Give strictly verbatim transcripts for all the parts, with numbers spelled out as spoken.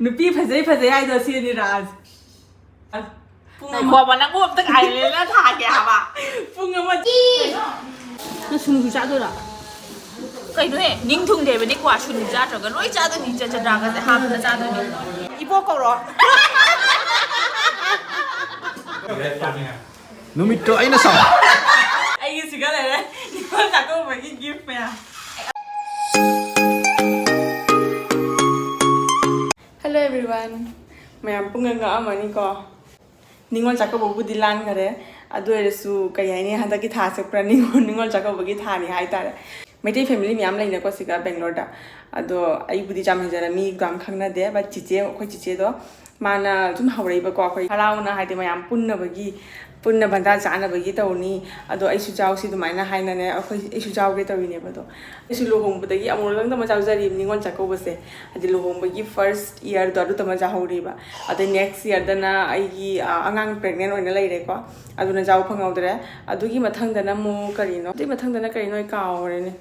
ꯅꯨꯄꯤ ꯐꯖꯩ ꯐꯖꯩ ꯍꯥꯏꯗꯣ ꯁꯤꯅꯤ ꯔꯥꯖ꯫ ꯄꯨꯡ ꯑꯃ ꯉꯥꯏꯈꯣꯕ, ꯅꯪꯕꯨ ꯑꯝꯇ ꯉꯥꯏꯔꯦꯅ ꯊꯥꯒꯦ ꯍꯥꯏꯕ꯫ ꯄꯨꯡ ꯑꯃ꯫ ꯅꯪ ꯁꯤꯡꯖꯨ ꯆꯥꯗꯣꯏꯔꯣ? ꯀꯩꯅꯣꯍꯦ, ꯅꯤꯡ ꯊꯨꯡꯗꯦꯕꯅꯤ ꯀ꯭ꯋꯥ ꯁꯤꯡꯖꯨ ꯆꯥꯗ꯭ꯔꯒ ꯂꯣꯏ ꯆꯥꯗꯣꯏꯅꯤ, ꯆ- ꯆꯗ꯭ꯔꯥꯒꯁꯦ ꯍꯥꯞꯄꯒ ꯆꯥꯗꯣꯏꯅꯤ꯫ ꯏꯕꯣꯛ ꯀꯧꯔꯣ꯫ ꯅꯨꯃꯤꯠꯇꯣ ꯑꯩꯅ ꯁꯥꯎ꯫ ꯑꯩꯒꯤ ꯁꯤꯒ ꯂꯩꯔꯦ꯫ ꯅꯤꯉꯣꯜ ꯆꯥꯛꯀꯧꯕꯒꯤ ꯒꯤꯐ ꯃꯌꯥꯝ꯫ Hello everyone. ꯃꯌꯥꯝ ꯄꯨꯡꯉꯛ ꯉꯛꯑꯝꯃꯅꯤꯀꯣ꯫ ꯅꯤꯉꯣꯜ ꯆꯥꯛꯀꯧꯕꯕꯨꯗꯤ ꯂꯥꯟꯈꯔꯦ꯫ ꯑꯗꯨ ꯑꯣꯏꯔꯁꯨ ꯀꯩ ꯍꯥꯏꯅꯤ, ꯍꯟꯗꯛꯀꯤ ꯊꯥꯁꯦ ꯄꯨꯔꯥ ꯅꯤꯉꯣꯜ ꯅꯤꯉꯣꯜ ꯆꯥꯛꯀꯧꯕꯒꯤ ꯊꯥꯅꯤ ꯍꯥꯏꯇꯥꯔꯦ꯫ ꯃꯩꯇꯩ ꯐꯦꯃꯤꯂꯤ ꯃꯌꯥꯝ ꯂꯩꯅꯀꯣ ꯁꯤꯒ ꯕꯦꯡꯒ꯭ꯂꯣꯔꯗ꯫ ꯑꯗꯣ ꯑꯩꯕꯨꯗꯤ ꯌꯥꯝ ꯍꯦꯟꯖꯅ ꯃꯤ ꯌꯥꯝ ꯈꯪꯅꯗꯦ, ꯕꯠ ꯆꯤꯆꯦ, ꯑꯩꯈꯣꯏ ꯆꯤꯆꯦꯗꯣ ꯃꯥꯅ ꯁꯨꯝ ꯍꯧꯔꯛꯏꯕꯀꯣ, ꯑꯩꯈꯣꯏ ꯍꯔꯥꯎꯅ ꯍꯥꯏꯗꯤ ꯃꯌꯥꯝ ꯄꯨꯟꯅꯕꯒꯤ, ꯄꯨꯟꯅ ꯚꯟꯗꯥ ꯆꯥꯅꯕꯒꯤ ꯇꯧꯅꯤ꯫ ꯑꯗꯣ ꯑꯩꯁꯨ ꯌꯥꯎꯁꯤ ꯑꯗꯨꯃꯥꯏꯅ ꯍꯥꯏꯅꯅꯦ, ꯑꯩꯈꯣꯏ, ꯑꯩꯁꯨ ꯌꯥꯎꯒꯦ ꯇꯧꯔꯤꯅꯦꯕ꯫ ꯑꯗꯣ ꯑꯩꯁꯨ ꯂꯨꯍꯣꯡꯕꯗꯒꯤ ꯑꯃꯨꯔꯛꯇꯪꯗ ꯑꯃ ꯌꯥꯎꯖꯔꯤꯕ ꯅꯤꯉꯣꯜ ꯆꯥꯛꯀꯧꯕꯁꯦ꯫ ꯍꯥꯏꯗꯤ ꯂꯨꯍꯣꯡꯕꯒꯤ ꯐꯥꯔꯁ ꯏꯌꯥꯔꯗꯣ ꯑꯗꯨꯇꯃ ꯌꯥꯎꯍꯧꯔꯤꯕ꯫ ꯑꯗꯩ ꯅꯦꯛꯁ ꯏꯌꯥꯔꯗꯅ ꯑꯩꯒꯤ ꯑ, ꯑꯉꯥꯡ ꯄ꯭ꯔꯦꯒꯅꯦꯟ ꯑꯣꯏꯅ ꯂꯩꯔꯦꯀꯣ꯫ ꯑꯗꯨꯅ ꯌꯥꯎꯕ ꯐꯪꯍꯧꯗ꯭ꯔꯦ꯫ ꯑꯗꯨꯒꯤ ꯃꯊꯪꯗꯅ ꯑꯃꯨꯛ ꯀꯔꯤꯅꯣ, ꯑꯗꯨꯒꯤ ꯃꯊꯪꯗꯅ ꯀꯔꯤꯅꯣ ꯑꯩ ꯀꯥꯎꯔꯦꯅꯦ꯫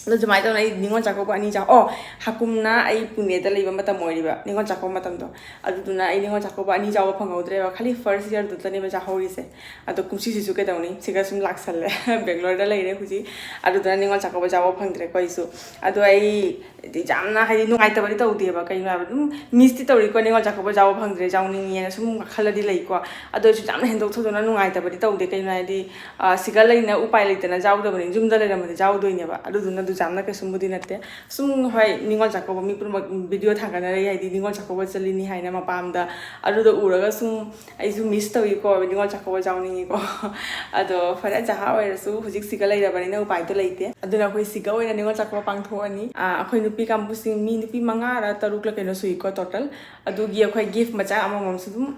ꯑꯗꯣ ꯑꯗꯨꯃꯥꯏꯅ ꯇꯧꯅ ꯑꯩ ꯅꯤꯉꯣꯜ ꯆꯥꯛꯀꯧꯕ ꯑꯅꯤ ꯆꯥꯎ ꯑꯣ ꯍꯥꯀꯨꯝꯅ ꯑꯩ ꯄꯨꯅꯦꯗ ꯂꯩꯕ ꯃꯇꯝ ꯑꯣꯏꯔꯤꯕ ꯅꯤꯉꯣꯜ ꯆꯥꯛꯀꯧꯕ ꯃꯇꯝꯗꯣ꯫ ꯑꯗꯨꯗꯨꯅ ꯑꯩ ꯅꯤꯉꯣꯜ ꯆꯥꯛꯀꯧꯕ ꯑꯅꯤ ꯆꯥꯎꯕ ꯐꯪꯍꯧꯗ꯭ꯔꯦꯕ, ꯈꯥꯂꯤ ꯐꯥꯔꯁ ꯏꯌꯥꯔꯗꯨꯗꯅꯦꯕ ꯆꯥꯍꯧꯔꯤꯁꯦ꯫ ꯑꯗꯣ ꯀꯨꯝꯁꯤꯁꯤꯁꯨ ꯀꯩꯗꯧꯅꯤ, ꯁꯤꯒ ꯁꯨꯝ ꯂꯥꯛꯁꯜꯂꯦ꯫ ꯕꯦꯡꯒ꯭ꯂꯣꯔꯗ ꯂꯩꯔꯦ ꯍꯧꯖꯤꯛ꯫ ꯑꯗꯨꯗꯨꯅ ꯅꯤꯉꯣꯜ ꯆꯥꯛꯀꯧꯕ ꯆꯥꯕ ꯐꯪꯗ꯭ꯔꯦꯀꯣ ꯑꯩꯁꯨ꯫ ꯑꯗꯣ ꯑꯩ ꯍꯥꯏꯗꯤ ꯌꯥꯝꯅ ꯍꯥꯏꯗꯤ ꯅꯨꯡꯉꯥꯏꯇꯕꯗꯤ ꯇꯧꯗꯦꯕ, ꯀꯩꯅꯣ ꯍꯥꯏꯕ ꯑꯗꯨꯝ ꯃꯤꯁꯇꯤ ꯇꯧꯔꯤꯀꯣ, ꯅꯤꯉꯣꯜ ꯆꯥꯛꯀꯧꯕ ꯆꯥꯕ ꯐꯪꯗ꯭ꯔꯦ ꯆꯥꯎꯅꯤꯡꯉꯦꯅ ꯁꯨꯝ ꯈꯜꯂꯗꯤ ꯂꯩꯀꯣ꯫ ꯑꯗꯣ ꯑꯩꯁꯨ ꯌꯥꯝꯅ ꯍꯦꯟꯗꯣꯛ ꯊꯣꯏꯗꯣꯛꯅ ꯅꯨꯡꯉꯥꯏꯇꯕꯗꯤ ꯇꯧꯗꯦ, ꯀꯩꯅꯣ ꯍꯥꯏꯗꯤ ꯑ, ꯁꯤꯒ ꯂꯩꯅ ꯎꯄꯥꯏ ꯂꯩꯇꯅ ꯌꯥꯎꯗꯕꯅꯤ, ꯌꯨꯝꯗ ꯂꯩꯔꯝꯃꯗꯤ ꯌꯥꯎꯗꯣꯏꯅꯦꯕ꯫ ꯑꯗꯨꯗꯨꯅ ꯑꯗꯨ ꯌꯥꯝꯅ ꯀꯩꯁꯨꯝꯕꯨꯗꯤ ꯅꯠꯇꯦ꯫ ꯁꯨꯝ ꯍꯣꯏ, ꯅꯤꯉꯣꯜ ꯆꯥꯛꯀꯧꯕ ꯃꯤ ꯄꯨꯝꯅꯃꯛ ꯚꯤꯗꯤꯑꯣ ꯊꯥꯒꯠꯅꯔꯛꯏ, ꯍꯥꯏꯗꯤ ꯅꯤꯉꯣꯜ ꯆꯥꯛꯀꯧꯕ ꯆꯠꯂꯤꯅꯤ ꯍꯥꯏꯅ ꯃꯄꯥꯝꯗ꯫ ꯑꯗꯨꯗ ꯎꯔꯒ ꯁꯨꯝ ꯑꯩꯁꯨ ꯃꯤꯁ ꯇꯧꯏꯀꯣ, ꯅꯤꯉꯣꯜ ꯆꯥꯛꯀꯧꯕ ꯌꯥꯎꯅꯤꯡꯉꯤꯀꯣ꯫ ꯑꯗꯣ ꯐꯔꯦ, ꯖꯍꯥ ꯑꯣꯏꯔꯁꯨ ꯍꯧꯖꯤꯛ ꯁꯤꯒ ꯂꯩꯔꯕꯅꯤꯅ ꯎꯄꯥꯏꯗꯣ ꯂꯩꯇꯦ꯫ ꯑꯗꯨꯅ ꯑꯩꯈꯣꯏ ꯁꯤꯒ ꯑꯣꯏꯅ ꯅꯤꯉꯣꯜ ꯆꯥꯛꯀꯧꯕ ꯄꯥꯡꯊꯣꯛꯑꯅꯤ꯫ ꯑ, ꯑꯩꯈꯣꯏ ꯅꯨꯄꯤ ꯀꯥꯡꯕꯨꯁꯤꯡ ꯃꯤ ꯅꯨꯄꯤ ꯃꯉꯥꯔ ꯇꯔꯨꯛꯂ ꯀꯩꯅꯣ ꯁꯨꯏꯀꯣ ꯇꯣꯇꯦꯜ꯫ ꯑꯗꯨꯒꯤ ꯑꯩꯈꯣꯏ ꯒꯤꯐ ꯃꯆꯥ ꯑꯃꯃꯝꯁꯨ ꯑꯗꯨꯝ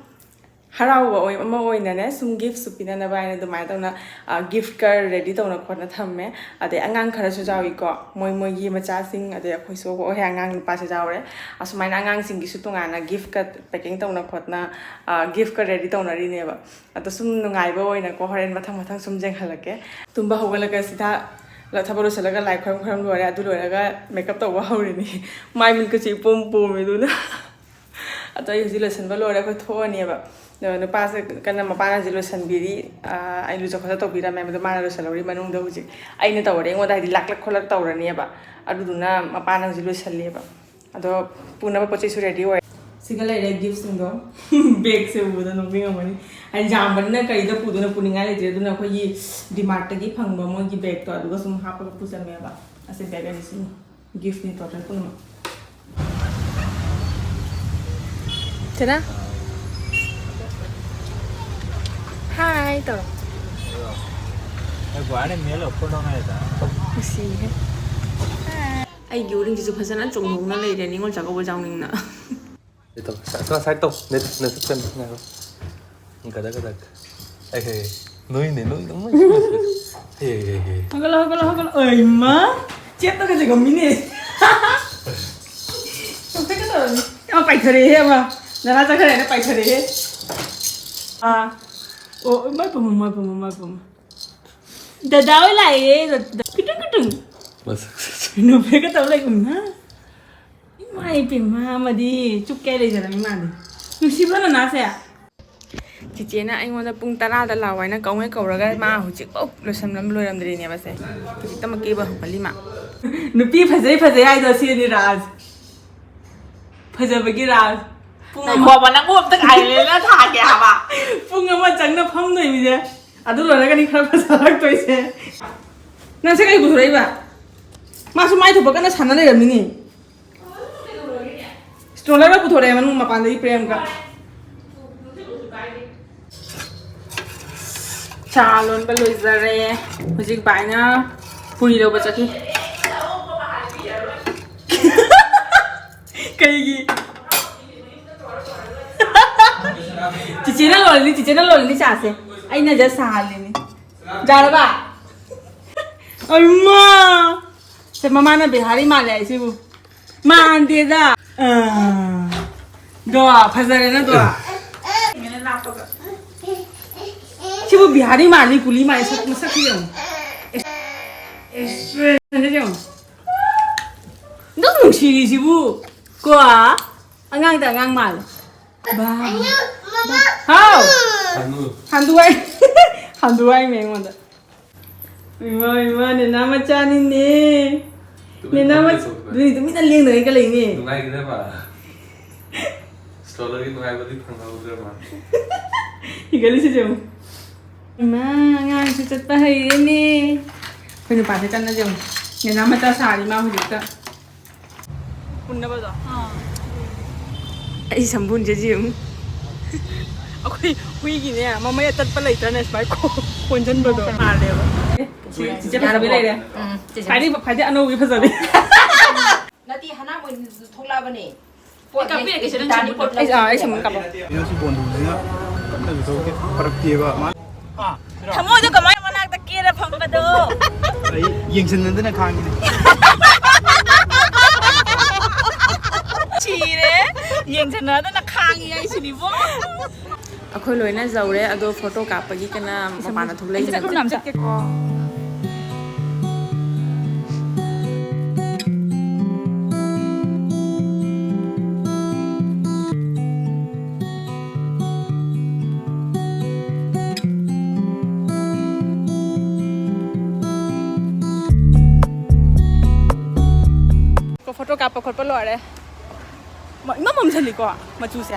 ꯍꯔꯥꯎꯕ ꯑꯣꯏ-, ꯑꯃ ꯑꯣꯏꯅꯅꯦ ꯁꯨꯝ ꯒꯤꯐꯁꯨ ꯄꯤꯅꯅꯕ ꯍꯥꯏꯅ ꯑꯗꯨꯃꯥꯏꯅ ꯇꯧꯅ, ꯑ, ꯒꯤꯐꯀ ꯔꯦꯗꯤ ꯇꯧꯅ ꯈꯣꯠꯅ ꯊꯝꯃꯦ꯫ ꯑꯗꯩ ꯑꯉꯥꯡ ꯈꯔꯁꯨ ꯌꯥꯎꯏꯀꯣ, ꯃꯣꯏ ꯃꯣꯏꯒꯤ ꯃꯆꯥꯁꯤꯡ, ꯑꯗꯩ ꯑꯩꯈꯣꯏꯁꯨ, ꯑꯩꯈꯣꯏ ꯑꯉꯥꯡ ꯅꯨꯄꯥꯁꯨ ꯌꯥꯎꯔꯦ꯫ ꯑꯁꯨꯃꯥꯏꯅ ꯑꯉꯥꯡꯁꯤꯡꯒꯤꯁꯨ ꯇꯣꯉꯥꯟꯅ ꯒꯤꯐꯀ ꯄꯦꯀꯤꯡ ꯇꯧꯅ ꯈꯣꯠꯅ, ꯑ, ꯒꯤꯐꯀ ꯔꯦꯗꯤ ꯇꯧꯅꯔꯤꯅꯦꯕ꯫ ꯑꯗꯣ ꯁꯨꯝ ꯅꯨꯡꯉꯥꯏꯕ ꯑꯣꯏꯅꯀꯣ, ꯍꯣꯔꯦꯟ ꯃꯊꯪ ꯃꯊꯪ ꯁꯨꯝ ꯌꯦꯡꯍꯜꯂꯛꯀꯦ꯫ ꯇꯨꯝꯕ ꯍꯧꯒꯠꯂꯒ ꯁꯤꯗ ꯊꯕꯛ ꯂꯣꯏꯁꯤꯜꯂꯒ ꯂꯥꯏ ꯈꯣꯏꯔꯝ ꯈꯣꯏꯔꯝ ꯂꯣꯏꯔꯦ, ꯑꯗꯨ ꯂꯣꯏꯔꯒ ꯃꯦꯀꯞ ꯇꯧꯕ ꯍꯧꯔꯤꯅꯤ꯫ ꯃꯥꯏ ꯃꯤꯠꯀꯁꯦ ꯏꯄꯣꯝ ꯄꯣꯝꯃꯤꯗꯨꯅ꯫ ꯑꯗꯣ ꯑꯩ ꯍꯧꯖꯤꯛ ꯂꯣꯏꯁꯤꯟꯕ ꯂꯣꯏꯔꯦ, ꯑꯩꯈꯣꯏ ꯊꯣꯛꯑꯅꯦꯕ꯫ ꯑꯗꯣ ꯅꯨꯄꯥꯁꯦ ꯀꯟꯅ, ꯃꯄꯥꯅ ꯍꯧꯖꯤꯛ ꯂꯣꯏꯁꯤꯟꯕꯤꯔꯤ꯫ ꯑꯥ, ꯑꯩ ꯂꯨꯖ ꯈꯣꯠꯂ ꯇꯧꯕꯤꯔꯝꯃꯦ, ꯑꯗꯣ ꯃꯥꯅ ꯂꯣꯏꯁꯤꯜꯍꯧꯔꯤ ꯃꯅꯨꯡꯗ꯫ ꯍꯧꯖꯤꯛ ꯑꯩꯅ ꯇꯧꯔꯗꯤ ꯑꯩꯉꯣꯟꯗ ꯍꯥꯏꯗꯤ ꯂꯥꯛꯂꯛ ꯈꯣꯠꯂꯛ ꯇꯧꯔꯅꯦꯕ꯫ ꯑꯗꯨꯗꯨꯅ ꯃꯄꯥꯅ ꯍꯧꯖꯤꯛ ꯂꯣꯏꯁꯤꯜꯂꯤꯑꯕ꯫ ꯑꯗꯣ ꯄꯨꯅꯕ ꯄꯣꯠ ꯆꯩꯁꯨ ꯔꯦꯗꯤ ꯑꯣꯏꯔꯦ꯫ ꯁꯤꯒ ꯂꯩꯔꯦ ꯒꯤꯐꯁꯤꯡꯗꯣ꯫ ꯕꯦꯒꯁꯦ ꯎꯕꯗ ꯅꯣꯛꯅꯤꯡꯉꯝꯃꯅꯤ꯫ ꯍꯥꯏꯗꯤ ꯌꯥꯝꯕꯅꯤꯅ ꯀꯔꯤꯗ ꯄꯨꯗꯣꯏꯅꯣ, ꯄꯨꯅꯤꯡꯉꯥꯏ ꯂꯩꯇ꯭ꯔꯦ꯫ ꯑꯗꯨꯅ ꯑꯩꯈꯣꯏꯒꯤ ꯗꯤꯃꯥꯔꯠꯇꯒꯤ ꯐꯪꯕ ꯃꯣꯏꯒꯤ ꯕꯦꯒꯇꯣ ꯑꯗꯨꯒ ꯁꯨꯝ ꯍꯥꯞꯄꯒ ꯄꯨꯖꯕꯅꯦꯕ꯫ ꯑꯁꯤ ꯕꯦꯒ ꯑꯅꯤꯁꯤꯅꯤ꯫ ꯒꯤꯐꯅꯤ ꯇꯣꯇꯦꯜ ꯄꯨꯝꯅꯃꯛ꯫ ꯆꯦꯅꯥ꯫ ꯍꯥꯏ ꯇꯧꯔꯣ꯫ ꯑꯩ ꯒꯨꯍꯥꯇꯤ ꯃꯦꯜ ꯑꯣꯐ ꯐꯣꯇꯣ ꯍꯥꯏꯗ꯫ ꯅꯨꯡꯁꯤꯍꯦ꯫ ꯑꯩꯒꯤ ꯎꯔꯤꯡꯁꯤꯁꯨ ꯐꯖꯅ ꯆꯣꯡꯊꯣꯛꯅ ꯂꯩꯔꯦ ꯅꯤꯉꯣꯜ ꯆꯥꯛꯀꯧꯕ ꯌꯥꯎꯅꯤꯡꯅ꯫ ꯁꯥꯏꯠ ꯇꯧ, ꯁꯥꯏꯠ ꯇꯧ꯫ ꯅꯦꯠ, ꯅꯦꯠ ꯆꯠꯀꯅꯤ꯫ ꯉꯥꯏꯈꯣ꯫ ꯒꯗꯛ, ꯒꯗꯛ꯫ ꯑꯩ, ꯑꯩ, ꯅꯣꯏꯅꯦ, ꯅꯣꯏ, ꯅꯣꯏ꯫ ꯑꯩ, ꯑꯩ, ꯑꯩ, ꯑꯩ꯫ ꯍꯧꯒꯠꯂꯣ, ꯍꯧꯒꯠꯂꯣ, ꯍꯧꯒꯠꯂꯣ꯫ ꯑꯩꯃ! ꯆꯦꯞꯇꯒꯁꯦ ꯉꯝꯃꯤꯅꯦ꯫ ꯆꯦꯞꯇꯒ ꯇꯧꯔꯝꯃꯤ꯫ ꯑꯃ ꯄꯥꯏꯊꯔꯛꯑꯦꯍꯦ, ꯑꯃ꯫ ꯅꯅꯥ ꯆꯠꯈ꯭ꯔꯦꯅ ꯄꯥꯏꯊꯔꯛꯑꯦꯍꯦ꯫ ꯑꯥ꯫ ꯑꯣ, ꯃꯥꯏ ꯄꯨꯝꯃ, ꯃꯥꯏ ꯄꯨꯝꯃ, ꯃꯥꯏ ꯄꯨꯝꯃ꯫ ꯗꯗꯥ ꯍꯣꯏ ꯂꯥꯛꯑꯦ, ꯗꯗꯥ꯫ ꯀꯤꯇꯨꯡ, ꯀꯤꯇꯨꯡ꯫ ꯃꯁꯛ, ꯁꯛ, ꯁꯛ꯫ ꯅꯣꯛꯐꯦꯠꯀ ꯇꯧ ꯂꯩ, ꯎꯝ, ꯍꯥ? ꯏꯃꯥ ꯏꯄꯦꯝꯃ, ꯑꯃꯗꯤ ꯆꯨꯞ ꯀꯌꯥ ꯂꯩꯖꯔꯝꯃꯤ ꯃꯥꯗꯤ꯫ ꯅꯨꯡꯁꯤꯕ꯭ꯔꯣ ꯅꯅꯥꯁꯦ? ꯆꯤꯆꯦꯅ ꯑꯩꯉꯣꯟꯗ ꯄꯨꯡ ꯇꯔꯥꯗ ꯂꯥꯛꯑꯣ ꯍꯥꯏꯅ ꯀꯧꯉꯩ ꯀꯧꯔꯒ ꯃꯥ ꯍꯧꯖꯤꯛꯐꯥꯎ ꯂꯣꯏꯁꯟꯂꯝ-, ꯂꯣꯏꯔꯝꯗ꯭ꯔꯤꯅꯦꯕ ꯁꯦ꯫ ꯍꯧꯖꯤꯛꯇꯃꯛ ꯀꯦꯕ ꯍꯧꯒꯠꯂꯤ ꯃꯥ꯫ ꯅꯨꯄꯤ ꯐꯖꯩ ꯐꯖꯩ ꯍꯥꯏꯗꯣ ꯁꯤꯅꯤ ꯔꯥꯖ꯫ ꯐꯖꯕꯒꯤ ꯔꯥꯖ꯫ ꯄꯨꯡ ꯑꯃ ꯉꯥꯏꯈꯣꯕ, ꯅꯪꯕꯨ ꯑꯝꯇ eyeliner ꯊꯥꯒꯦ ꯍꯥꯏꯕ꯫ ꯄꯨꯡ ꯑꯃ ꯆꯪꯅ ꯐꯝꯗꯣꯏꯅꯤꯁꯦ꯫ ꯑꯗꯨ ꯂꯣꯏꯔꯒꯅꯤ ꯈꯔ ꯐꯖꯔꯛꯇꯣꯏꯁꯦ꯫ ꯅꯪꯁꯦ ꯀꯩ ꯄꯨꯊꯣꯔꯛꯏꯕ? ꯃꯥꯁꯨ ꯃꯥꯏ ꯊꯣꯛꯄ ꯀꯟꯅ ꯁꯥꯟꯅ ꯂꯩꯔꯝꯃꯤꯅꯤ꯫ Stroller ꯄꯨꯊꯣꯔꯛꯑꯦ ꯃꯅꯨꯡ ꯃꯄꯥꯟꯗꯒꯤ ꯄ꯭ꯔꯦꯝꯒ꯫ ꯆꯥ ꯂꯣꯟꯕ ꯂꯣꯏꯖꯔꯦ꯫ ꯍꯧꯖꯤꯛ ꯕꯥꯏꯅ ꯄꯨꯔꯤ ꯂꯧꯕ ꯆꯠꯈꯤ꯫ ꯀꯩꯒꯤ? ꯆꯤꯆꯦꯅ ꯂꯣꯜꯂꯤꯅꯤ, ꯆꯤꯆꯦꯅ ꯂꯣꯜꯂꯤꯅꯤ ꯆꯥꯁꯦ꯫ ꯑꯩꯅ just ꯁꯥꯍꯜꯂꯤꯅꯤ꯫ ꯌꯥꯔꯕ? ꯑꯩꯃꯥ! ꯁꯦ, ꯃꯃꯥꯅ ꯕꯤꯍꯥꯔꯤ ꯃꯥꯜꯂꯦ ꯍꯥꯏꯁꯤꯕꯨ꯫ ꯃꯥꯟꯗꯦꯗ꯫ ꯑꯥ꯫ ꯗꯣ, ꯐꯖꯔꯦꯅ ꯗꯣ꯫ ꯁꯤꯕꯨ ꯕꯤꯍꯥꯔꯤ ꯃꯥꯜꯂꯤ, ꯀꯨꯂꯤ ꯃꯥꯜꯂꯤ, ꯁꯛ-, ꯃꯁꯛꯁꯤ ꯌꯦꯡꯉꯨ꯫ ꯑꯦꯛꯁꯄ꯭ꯔꯦꯁꯟꯁꯤ ꯌꯦꯡꯉꯨ꯫ ꯑꯗꯨꯝ ꯅꯨꯡꯁꯤꯔꯤꯁꯤꯕꯨ꯫ ꯀꯣ? ꯑꯉꯥꯡꯗ ꯑꯉꯥꯡ ꯃꯥꯜꯂꯦ꯫ ꯕꯥ꯫ ꯍꯥꯎ꯫ ꯍꯥꯟꯗꯨ꯫ ꯍꯥꯟꯗꯨ ꯍꯥꯏ꯫ ꯍꯥꯟꯗꯨ ꯍꯥꯏꯃꯦ ꯑꯩꯉꯣꯟꯗ꯫ ꯏꯃꯥ, ꯏꯃꯥ, ꯅꯦꯅꯥ ꯃꯆꯥꯅꯤꯅꯦ꯫ ꯇꯨꯃꯤꯟ ꯅꯦꯅꯥ ꯐꯝꯃ ꯃꯆꯥ-, ꯂꯩꯊꯣꯛꯈꯤꯕ꯫ ꯑꯗꯨꯅꯤ ꯇꯨꯃꯤꯟꯅ ꯂꯦꯡꯗꯉꯩ ꯀ ꯂꯩꯅꯦ꯫ ꯅꯨꯡꯉꯥꯏꯒꯗꯕ꯫ Stroller ꯒꯤ ꯅꯨꯡꯉꯥꯏꯕꯗꯤ ꯐꯪꯍꯧꯗ꯭ꯔꯦ ꯃꯥ꯫ ꯍꯤꯒꯠꯂꯤꯁꯤ ꯌꯦꯡꯉꯨ꯫ ꯏꯃꯥ, ꯑꯉꯥꯡꯁꯦ ꯆꯠꯄ ꯍꯩꯔꯦꯅꯦ꯫ ꯑꯩꯈꯣꯏ ꯅꯨꯄꯥꯁꯦ ꯀꯟꯅ ꯌꯦꯡꯉꯨ꯫ ꯅꯦꯅꯥ ꯃꯆꯥ ꯁꯥꯔꯤ ꯃꯥ ꯍꯧꯖꯤꯛꯇ꯫ ꯄꯨꯟꯅꯕꯗꯣ? ꯑꯥ꯫ ꯑꯩ ꯁꯝꯕꯨꯟꯁꯦ ꯌꯦꯡꯉꯨ꯫ ꯑꯩꯈꯣꯏ ꯍꯨꯏꯒꯤꯅꯦ, ꯃꯃꯩ ꯑꯇꯠꯄ ꯂꯩꯇ꯭ꯔꯅꯦ, ꯁꯨꯃꯥꯏ ꯀꯣ-, ꯀꯣꯟꯁꯤꯟꯕꯗꯣ ꯃꯥꯜꯂꯦꯕ꯫ ꯆꯤꯆꯦ ꯐꯖꯕꯤ ꯂꯩꯔꯦ꯫ ꯎꯝ, ꯆꯤꯆꯦ ꯈ꯭ꯋꯥꯏꯗꯒꯤ, ꯈ꯭ꯋꯥꯏꯗꯒꯤ ꯑꯅꯧꯕꯤ ꯐꯖꯕꯤ꯫ ꯅꯠꯇꯦ, ꯍꯅꯥ ꯃꯣꯏꯅꯁꯨ ꯊꯣꯛꯂꯛꯑꯕꯅꯦ꯫ ꯄꯣꯠ ꯑꯩ ꯀꯥꯞꯄꯤꯔꯒꯦ, ꯁꯦ, ꯅꯪ ꯒꯤꯇꯥꯔꯗꯤ ꯁꯦꯝꯃꯨ꯫ ꯄꯣꯠ ꯑꯩ, ꯑꯥ, ꯑꯩ ꯂꯩꯇꯦ꯫ ꯁꯦꯝꯃꯨ ꯀꯥꯞꯄꯣ꯫ ꯁꯤ ꯕꯣꯟꯗꯨꯁꯤꯅ ꯀꯟꯅꯁꯨ ꯇꯧꯔꯛꯇꯦ, ꯐꯔꯛꯇꯦꯕ꯫ ꯃꯥ-, ꯊꯃꯣꯏꯗꯣ ꯀꯃꯥꯏ ꯃꯅꯥꯛꯇ ꯀꯦꯔ ꯐꯝꯕꯗꯣ? ꯑꯩ ꯌꯦꯡꯁꯤꯟꯅꯗꯅ ꯈꯥꯡꯉꯤꯅꯦ꯫ ꯁꯤꯔꯦ꯫ ꯌꯦꯡꯁꯤꯟꯅꯗꯅ ꯈꯥꯡꯉꯤ ꯍꯥꯏꯁꯤꯅꯤꯕꯣ꯫ ꯑꯩꯈꯣꯏ ꯂꯣꯏꯅ ꯌꯧꯔꯦ, ꯑꯗꯣ ꯐꯣꯇꯣ ꯀꯥꯞꯄꯒꯤ ꯀꯅꯥ ꯃꯄꯥꯟꯗ ꯊꯣꯛꯂꯛꯏꯁꯤꯅ? ꯐꯣꯇꯣ ꯀꯥꯞꯄ ꯈꯣꯠꯄ ꯂꯣꯏꯔꯦ꯫ ꯃ-, ꯏꯃꯝ ꯃꯝꯁꯜꯂꯤꯀꯣ ꯃꯆꯨꯁꯦ꯫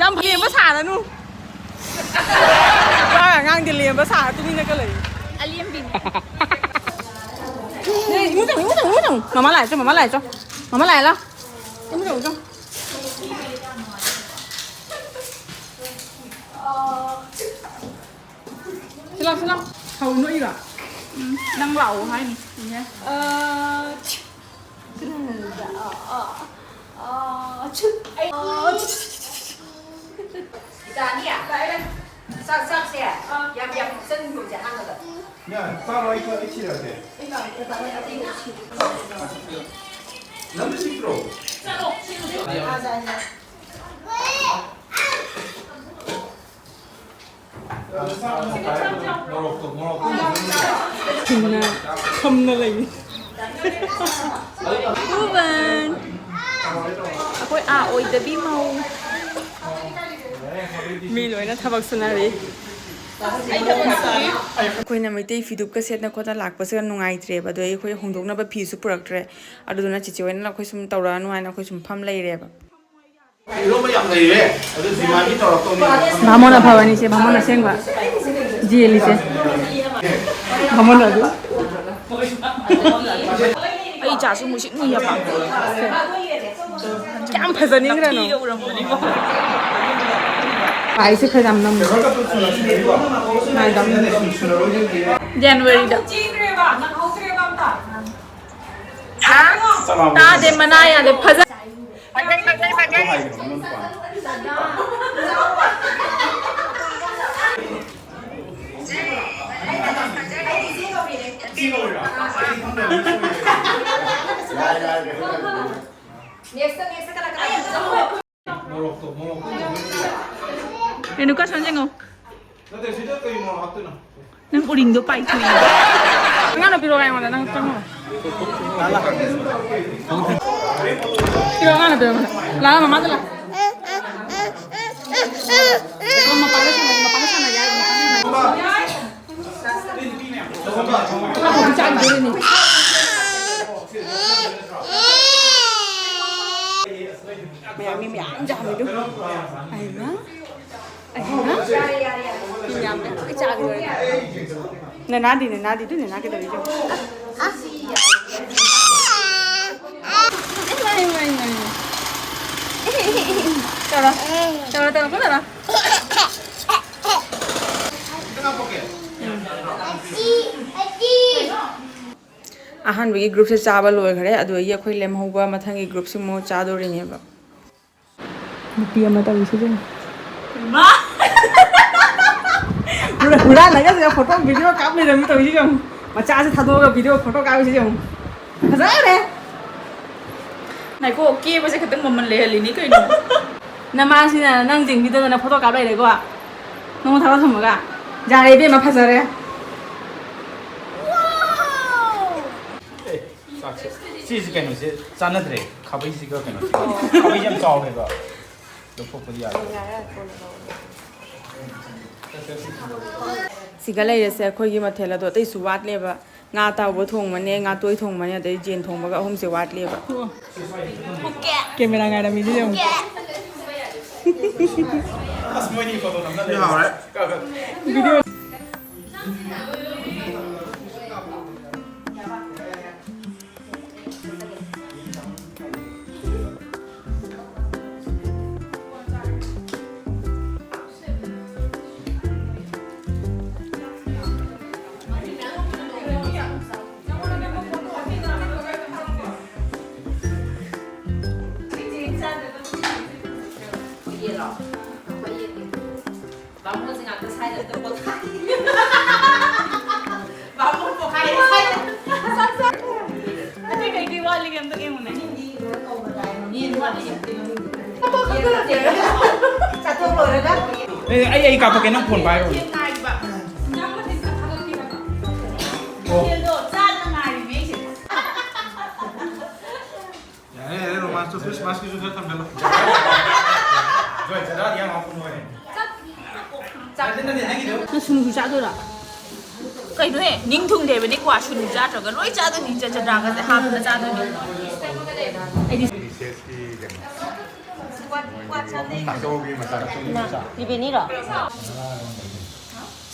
ꯌꯥꯝ ꯂꯦꯝꯕ ꯁꯥꯔꯅꯨ꯫ ꯋꯥ ꯑꯉꯥꯡꯗꯤ ꯂꯦꯝꯕ ꯁꯥꯔ ꯇꯨꯃꯤꯟꯅꯒ ꯂꯩ꯫ ꯑꯂꯦꯝꯕꯤꯅꯤ꯫ ꯅꯦ, ꯏꯃꯨꯡ ꯆꯪꯉꯨ, ꯏꯃꯨꯡ ꯆꯪꯉꯨ, ꯏꯃꯨꯡ ꯆꯪꯉꯨ꯫ ꯃꯃꯥ ꯂꯥꯛꯑꯦ ꯆꯣ, ꯃꯃꯥ ꯂꯥꯛꯑꯦ ꯆꯣ꯫ ꯃꯃꯥ ꯂꯥꯛꯑꯦ ꯂꯥꯎ꯫ ꯏꯃꯨꯡ ꯆꯪꯉꯨ ꯆꯣ꯫ ꯁꯤ ꯂꯥꯎ, ꯁꯤ ꯂꯥꯎ꯫ ꯍꯧ ꯅꯣꯛꯏꯔꯣ? ꯎꯝ, ꯅꯪ ꯂꯥꯛꯑꯣ ꯍꯥꯏꯅꯤ꯫ ꯏꯍꯦ꯫ ꯑ, ꯏꯇꯥꯅꯤꯌꯥ, ꯆꯥꯛ, ꯆꯥꯛꯁꯦ ꯌꯥꯝ ꯌꯥꯝ ꯍꯥꯞꯆꯟꯒꯨꯝꯁꯦ ꯑꯍꯥꯟꯕꯗ꯫ ꯌꯥ, ꯆꯥꯔꯣ, ꯑꯩ ꯈꯔ ꯁꯤꯔꯒꯦ꯫ ꯅꯪꯁꯨ ꯁꯤꯠꯇ꯭ꯔꯣ? ꯊꯝꯅ, ꯊꯝꯅ ꯂꯩ꯫ ꯎꯕꯟ꯫ ꯑꯩꯈꯣꯏ ꯑꯥ ꯑꯣꯏꯗꯕꯤ ꯃꯧ꯫ ꯃꯤ ꯂꯣꯏꯅ ꯊꯕꯛ ꯁꯨꯅꯔꯤ꯫ ꯑꯩꯈꯣꯏꯅ ꯃꯩꯇꯩ ꯐꯤꯗꯨꯞꯀ ꯁꯦꯠꯅ ꯈꯣꯠꯅ ꯂꯥꯛꯄꯁꯤꯒ ꯅꯨꯡꯉꯥꯏꯇ꯭ꯔꯦꯕ, ꯑꯗꯣ ꯑꯩꯈꯣꯏ ꯍꯣꯡꯗꯣꯛꯅꯕ ꯐꯤꯁꯨ ꯄꯨꯔꯛꯇ꯭ꯔꯦ꯫ ꯑꯗꯨꯗꯨꯅ ꯆꯤꯆꯦ ꯍꯣꯏꯅ ꯑꯩꯈꯣꯏ ꯁꯨꯝ ꯇꯧꯔꯛꯑꯅꯨ ꯍꯥꯏꯅ ꯑꯩꯈꯣꯏ ꯁꯨꯝ ꯐꯝ ꯂꯩꯔꯦꯕ꯫ ꯏꯔꯣꯝꯕ ꯌꯥꯝ ꯂꯩꯔꯦ꯫ ꯑꯗꯨ ꯗꯤꯃꯥꯟꯗꯤ ꯇꯧꯔꯛꯇꯧꯅꯤ꯫ ꯕꯥꯃꯣꯟ ꯑꯐꯕꯅꯤꯁꯦ, ꯕꯥꯃꯣꯟ ꯑꯁꯦꯡꯕ꯫ ꯖꯦꯜꯂꯤꯁꯦ꯫ ꯕꯥꯃꯣꯟ ꯑꯗꯨ꯫ ꯑꯩ ꯏꯆꯥꯁꯨ ꯃꯨꯁꯤꯠ ꯃꯨꯏ ꯍꯥꯏꯕ꯫ ꯀꯌꯥꯝ ꯐꯖꯅꯤꯡꯈ꯭ꯔꯅꯣ? ꯅꯥꯄꯤꯒ ꯎꯔꯝꯕꯅꯤꯀꯣ꯫ ꯄꯥꯏꯁꯦ ꯈꯔ ꯌꯥꯝ ꯅꯝꯃꯦ꯫ ꯉꯥꯏꯗꯝ꯫ ꯖꯅꯋꯥꯔꯤꯗ꯫ ꯇꯥꯗꯦ, ꯃꯅꯥ ꯌꯥꯗꯦ꯫ ꯐꯖ ꯔꯦꯅꯨꯀꯥ, ꯁꯣꯝ ꯌꯦꯡꯉꯣ꯫ ꯅꯠꯇꯦ, ꯁꯤꯗ ꯀꯩ ꯃꯣꯔꯣꯛ ꯍꯥꯞꯇꯣꯏꯅꯣ? ꯅꯪ ꯎꯔꯤꯡꯗꯣ ꯄꯥꯏꯊꯣꯛꯏ꯫ ꯑꯉꯥꯡꯅ ꯄꯤꯔꯛꯑꯣ ꯑꯩꯉꯣꯟꯗ, ꯅꯪ ꯆꯪꯉꯣ꯫ ꯄꯤꯔꯛꯑꯣ, ꯑꯉꯥꯡꯅ ꯄꯤꯔꯛꯑꯣ ꯑꯩꯉꯣꯟꯗ꯫ ꯂꯥꯛꯑꯣ, ꯃꯃꯥꯗ ꯂꯥꯛꯑꯣ꯫ ꯃꯄꯥꯟꯗ ꯁꯥꯟꯅ-, ꯃꯄꯥꯟꯗ ꯁꯥꯟꯅꯒꯦ ꯍꯥꯏꯔꯣ, ꯃꯄꯥꯟꯗ ꯁꯥꯟꯅꯒꯦ꯫ ꯃꯌꯥꯝ ꯃꯤ ꯃꯌꯥꯝ ꯌꯥꯝꯃꯤꯗꯨ꯫ ꯑꯩꯃ꯫ ꯑꯩꯃ꯫ ꯃꯤ ꯌꯥꯝꯃꯦ꯫ ꯂꯣꯏ ꯆꯥꯈꯤꯗꯣꯔꯦ꯫ ꯅꯅꯥꯗꯤ, ꯅꯅꯥꯗꯤ, ꯑꯗꯨ ꯅꯅꯥ ꯀꯩꯗꯧꯔꯤꯒꯦ? ꯏꯃꯥ, ꯏꯃꯥ, ꯏꯃꯥ, ꯏꯃꯥ꯫ ꯇꯧꯔꯣ꯫ ꯇꯧꯔꯣ, ꯇꯧꯔꯣ, ꯇꯧꯔꯣ꯫ ꯑꯍꯥꯟꯕꯒꯤ ꯒ꯭ꯔꯨꯞꯁꯦ ꯆꯥꯕ ꯂꯣꯏꯈ꯭ꯔꯦ, ꯑꯗꯨꯗꯒꯤ ꯑꯩꯈꯣꯏ ꯂꯦꯝꯍꯧꯕ ꯃꯊꯪꯒꯤ ꯒ꯭ꯔꯨꯞꯁꯤꯃꯨꯛ ꯆꯥꯗꯣꯔꯤꯅꯦꯕ꯫ ꯅꯨꯄꯤ ꯑꯃ ꯇꯧꯔꯤꯁꯦ ꯌꯦꯡꯉꯣ꯫ ꯍꯨꯔꯥ-, ꯍꯨꯔꯥꯜꯂꯒ ꯁꯤꯗ ꯐꯣꯇꯣ ꯚꯤꯗꯤꯑꯣ ꯀꯥꯞ ꯂꯩꯔꯝꯃꯤ ꯇꯧꯔꯤꯁꯦ ꯌꯦꯡꯉꯣ꯫ ꯃꯆꯥꯁꯦ ꯊꯥꯗꯣꯛꯑꯒ ꯚꯤꯗꯤꯑꯣ ꯐꯣꯇꯣ ꯀꯥꯞꯄꯤꯁꯦ ꯌꯦꯡꯉꯣ꯫ ꯐꯖꯈ꯭ꯔꯦ꯫ ꯉꯥꯏꯈꯣ, ꯀꯦꯕꯁꯦ ꯈꯤꯇꯪ ꯃꯃꯜ ꯂꯩꯍꯜꯂꯤꯅꯤ ꯀꯩꯅꯣ꯫ ꯅꯃꯥꯁꯤꯅ ꯅꯪ ꯌꯦꯡꯕꯤꯗꯗꯅ ꯐꯣꯇꯣ ꯀꯥꯞ ꯂꯩꯔꯦꯀꯣ꯫ ꯅꯉꯣꯟ ꯊꯥꯗꯣꯛ ꯊꯝꯃꯒ꯫ ꯌꯥꯔꯦ ꯏꯕꯦꯝꯃ, ꯐꯖꯔꯦ꯫ ꯑꯦ, ꯆꯥꯛꯁꯦ꯫ ꯁꯤꯁꯦ ꯀꯩꯅꯣꯁꯦ ꯆꯥꯟꯅꯗ꯭ꯔꯦ꯫ ꯈꯥꯕꯩꯁꯤꯒ ꯀꯩꯅꯣꯁꯤꯒ꯫ ꯈꯥꯕꯩꯁꯦ ꯌꯥꯝ ꯆꯥꯎꯋꯦꯕ꯫ ꯂꯧꯊꯣꯛꯄꯗꯤ ꯌꯥꯔꯦ꯫ ꯁꯤꯒ ꯂꯩꯔꯁꯦ ꯑꯩꯈꯣꯏꯒꯤ ꯃꯊꯦꯜ ꯑꯗꯣ, ꯑꯇꯩꯁꯨ ꯋꯥꯠꯂꯦꯕ꯫ ꯉꯥ ꯑꯇꯥꯎꯕ ꯊꯣꯡꯕꯅꯦ, ꯉꯥꯇꯣꯏ ꯊꯣꯡꯕꯅꯦ, ꯑꯗꯩ ꯌꯦꯟ ꯊꯣꯡꯕꯒ ꯑꯍꯨꯝꯁꯦ ꯋꯥꯠꯂꯦꯕ꯫ ꯀꯦꯃꯦꯔꯥ ꯉꯥꯏꯔꯝꯃꯤꯁꯦ ꯌꯦꯡꯉꯨ꯫ ꯑꯁ, ꯃꯣꯏꯅꯤ ꯐꯣꯇꯣ ꯅꯝꯅ ꯂꯩ꯫ ꯍꯥꯎꯔꯦ꯫ ꯚꯤꯗꯤꯑꯣ꯫ ꯕꯥꯃꯣꯟꯁꯦ ꯉꯥꯛꯇ ꯁ꯭ꯋꯥꯏꯗ ꯑꯝꯇ ꯄꯣꯊꯥꯏ꯫ ꯕꯥꯃꯣꯟ ꯄꯣꯈꯥꯏꯔꯦ ꯁ꯭ꯋꯥꯏꯗ꯫ ꯑꯇꯩ ꯀꯩꯀꯩ ꯋꯥꯠꯂꯤꯒꯦ ꯑꯝꯇ ꯌꯦꯡꯉꯨꯅꯦ꯫ ꯌꯦꯟ ꯋꯥꯠꯂꯤ꯫ ꯆꯥꯊꯣꯛ ꯂꯣꯏꯔꯒ꯫ ꯑꯦ, ꯑꯩ, ꯑꯩ ꯀꯥꯞꯄꯛꯀꯦ, ꯅꯪ ꯐꯣꯟ ꯄꯥꯏꯔꯣ꯫ ꯌꯦꯟ ꯉꯥꯏꯕ꯫ ꯏꯟꯖꯥꯡ ꯃꯊꯦꯜ ꯈꯔ ꯊꯥꯒꯠꯄꯤꯔꯕ? ꯑꯣ꯫ ꯃꯊꯦꯜꯗꯣ ꯆꯥꯗ ꯉꯥꯏꯔꯤꯕ ꯑꯩꯁꯦ꯫ ꯌꯥꯔꯦ, ꯌꯥꯔꯦ, ꯔꯣꯃꯥꯟꯁꯇꯣ ꯈ꯭ꯔꯤꯁꯃꯥꯁꯀꯤꯁꯨ ꯈꯔ ꯊꯝꯖꯜꯂꯣ꯫ ꯖꯣꯏ, ꯆꯔꯥꯗꯤ ꯌꯥꯝ ꯍꯥꯞꯄꯅꯨ ꯍꯥꯏ꯫ ꯅꯠꯇꯦ, ꯅꯠꯇꯦ, ꯅꯪꯒꯤꯗꯣ꯫ ꯅꯪ ꯁꯨꯅꯨꯁꯨ ꯆꯥꯗꯣꯏꯔꯣ? ꯀꯩꯅꯣꯍꯦ, ꯅꯤꯡ ꯊꯨꯡꯗꯦꯕꯅꯦ ꯀ꯭ꯋꯥ ꯁꯨꯅꯨ ꯆꯥꯗ꯭ꯔꯒ꯫ ꯂꯣꯏ ꯆꯥꯗꯣꯏꯅꯤ, ꯆ-, ꯆꯗ꯭ꯔꯥꯒꯁꯦ ꯍꯥꯞꯄꯒ ꯆꯥꯗꯣꯏꯅꯤ꯫ ꯑꯩꯗꯤ ꯁꯦꯠꯀꯤ ꯀꯩꯅꯣ, ꯃꯣꯏꯒꯤ ꯇꯥꯆꯧꯒꯤ ꯃꯆꯥꯅꯨꯄꯤ ꯃꯆꯥ꯫ ꯏꯃꯥ, ꯄꯤꯕꯤꯅꯤꯔꯣ?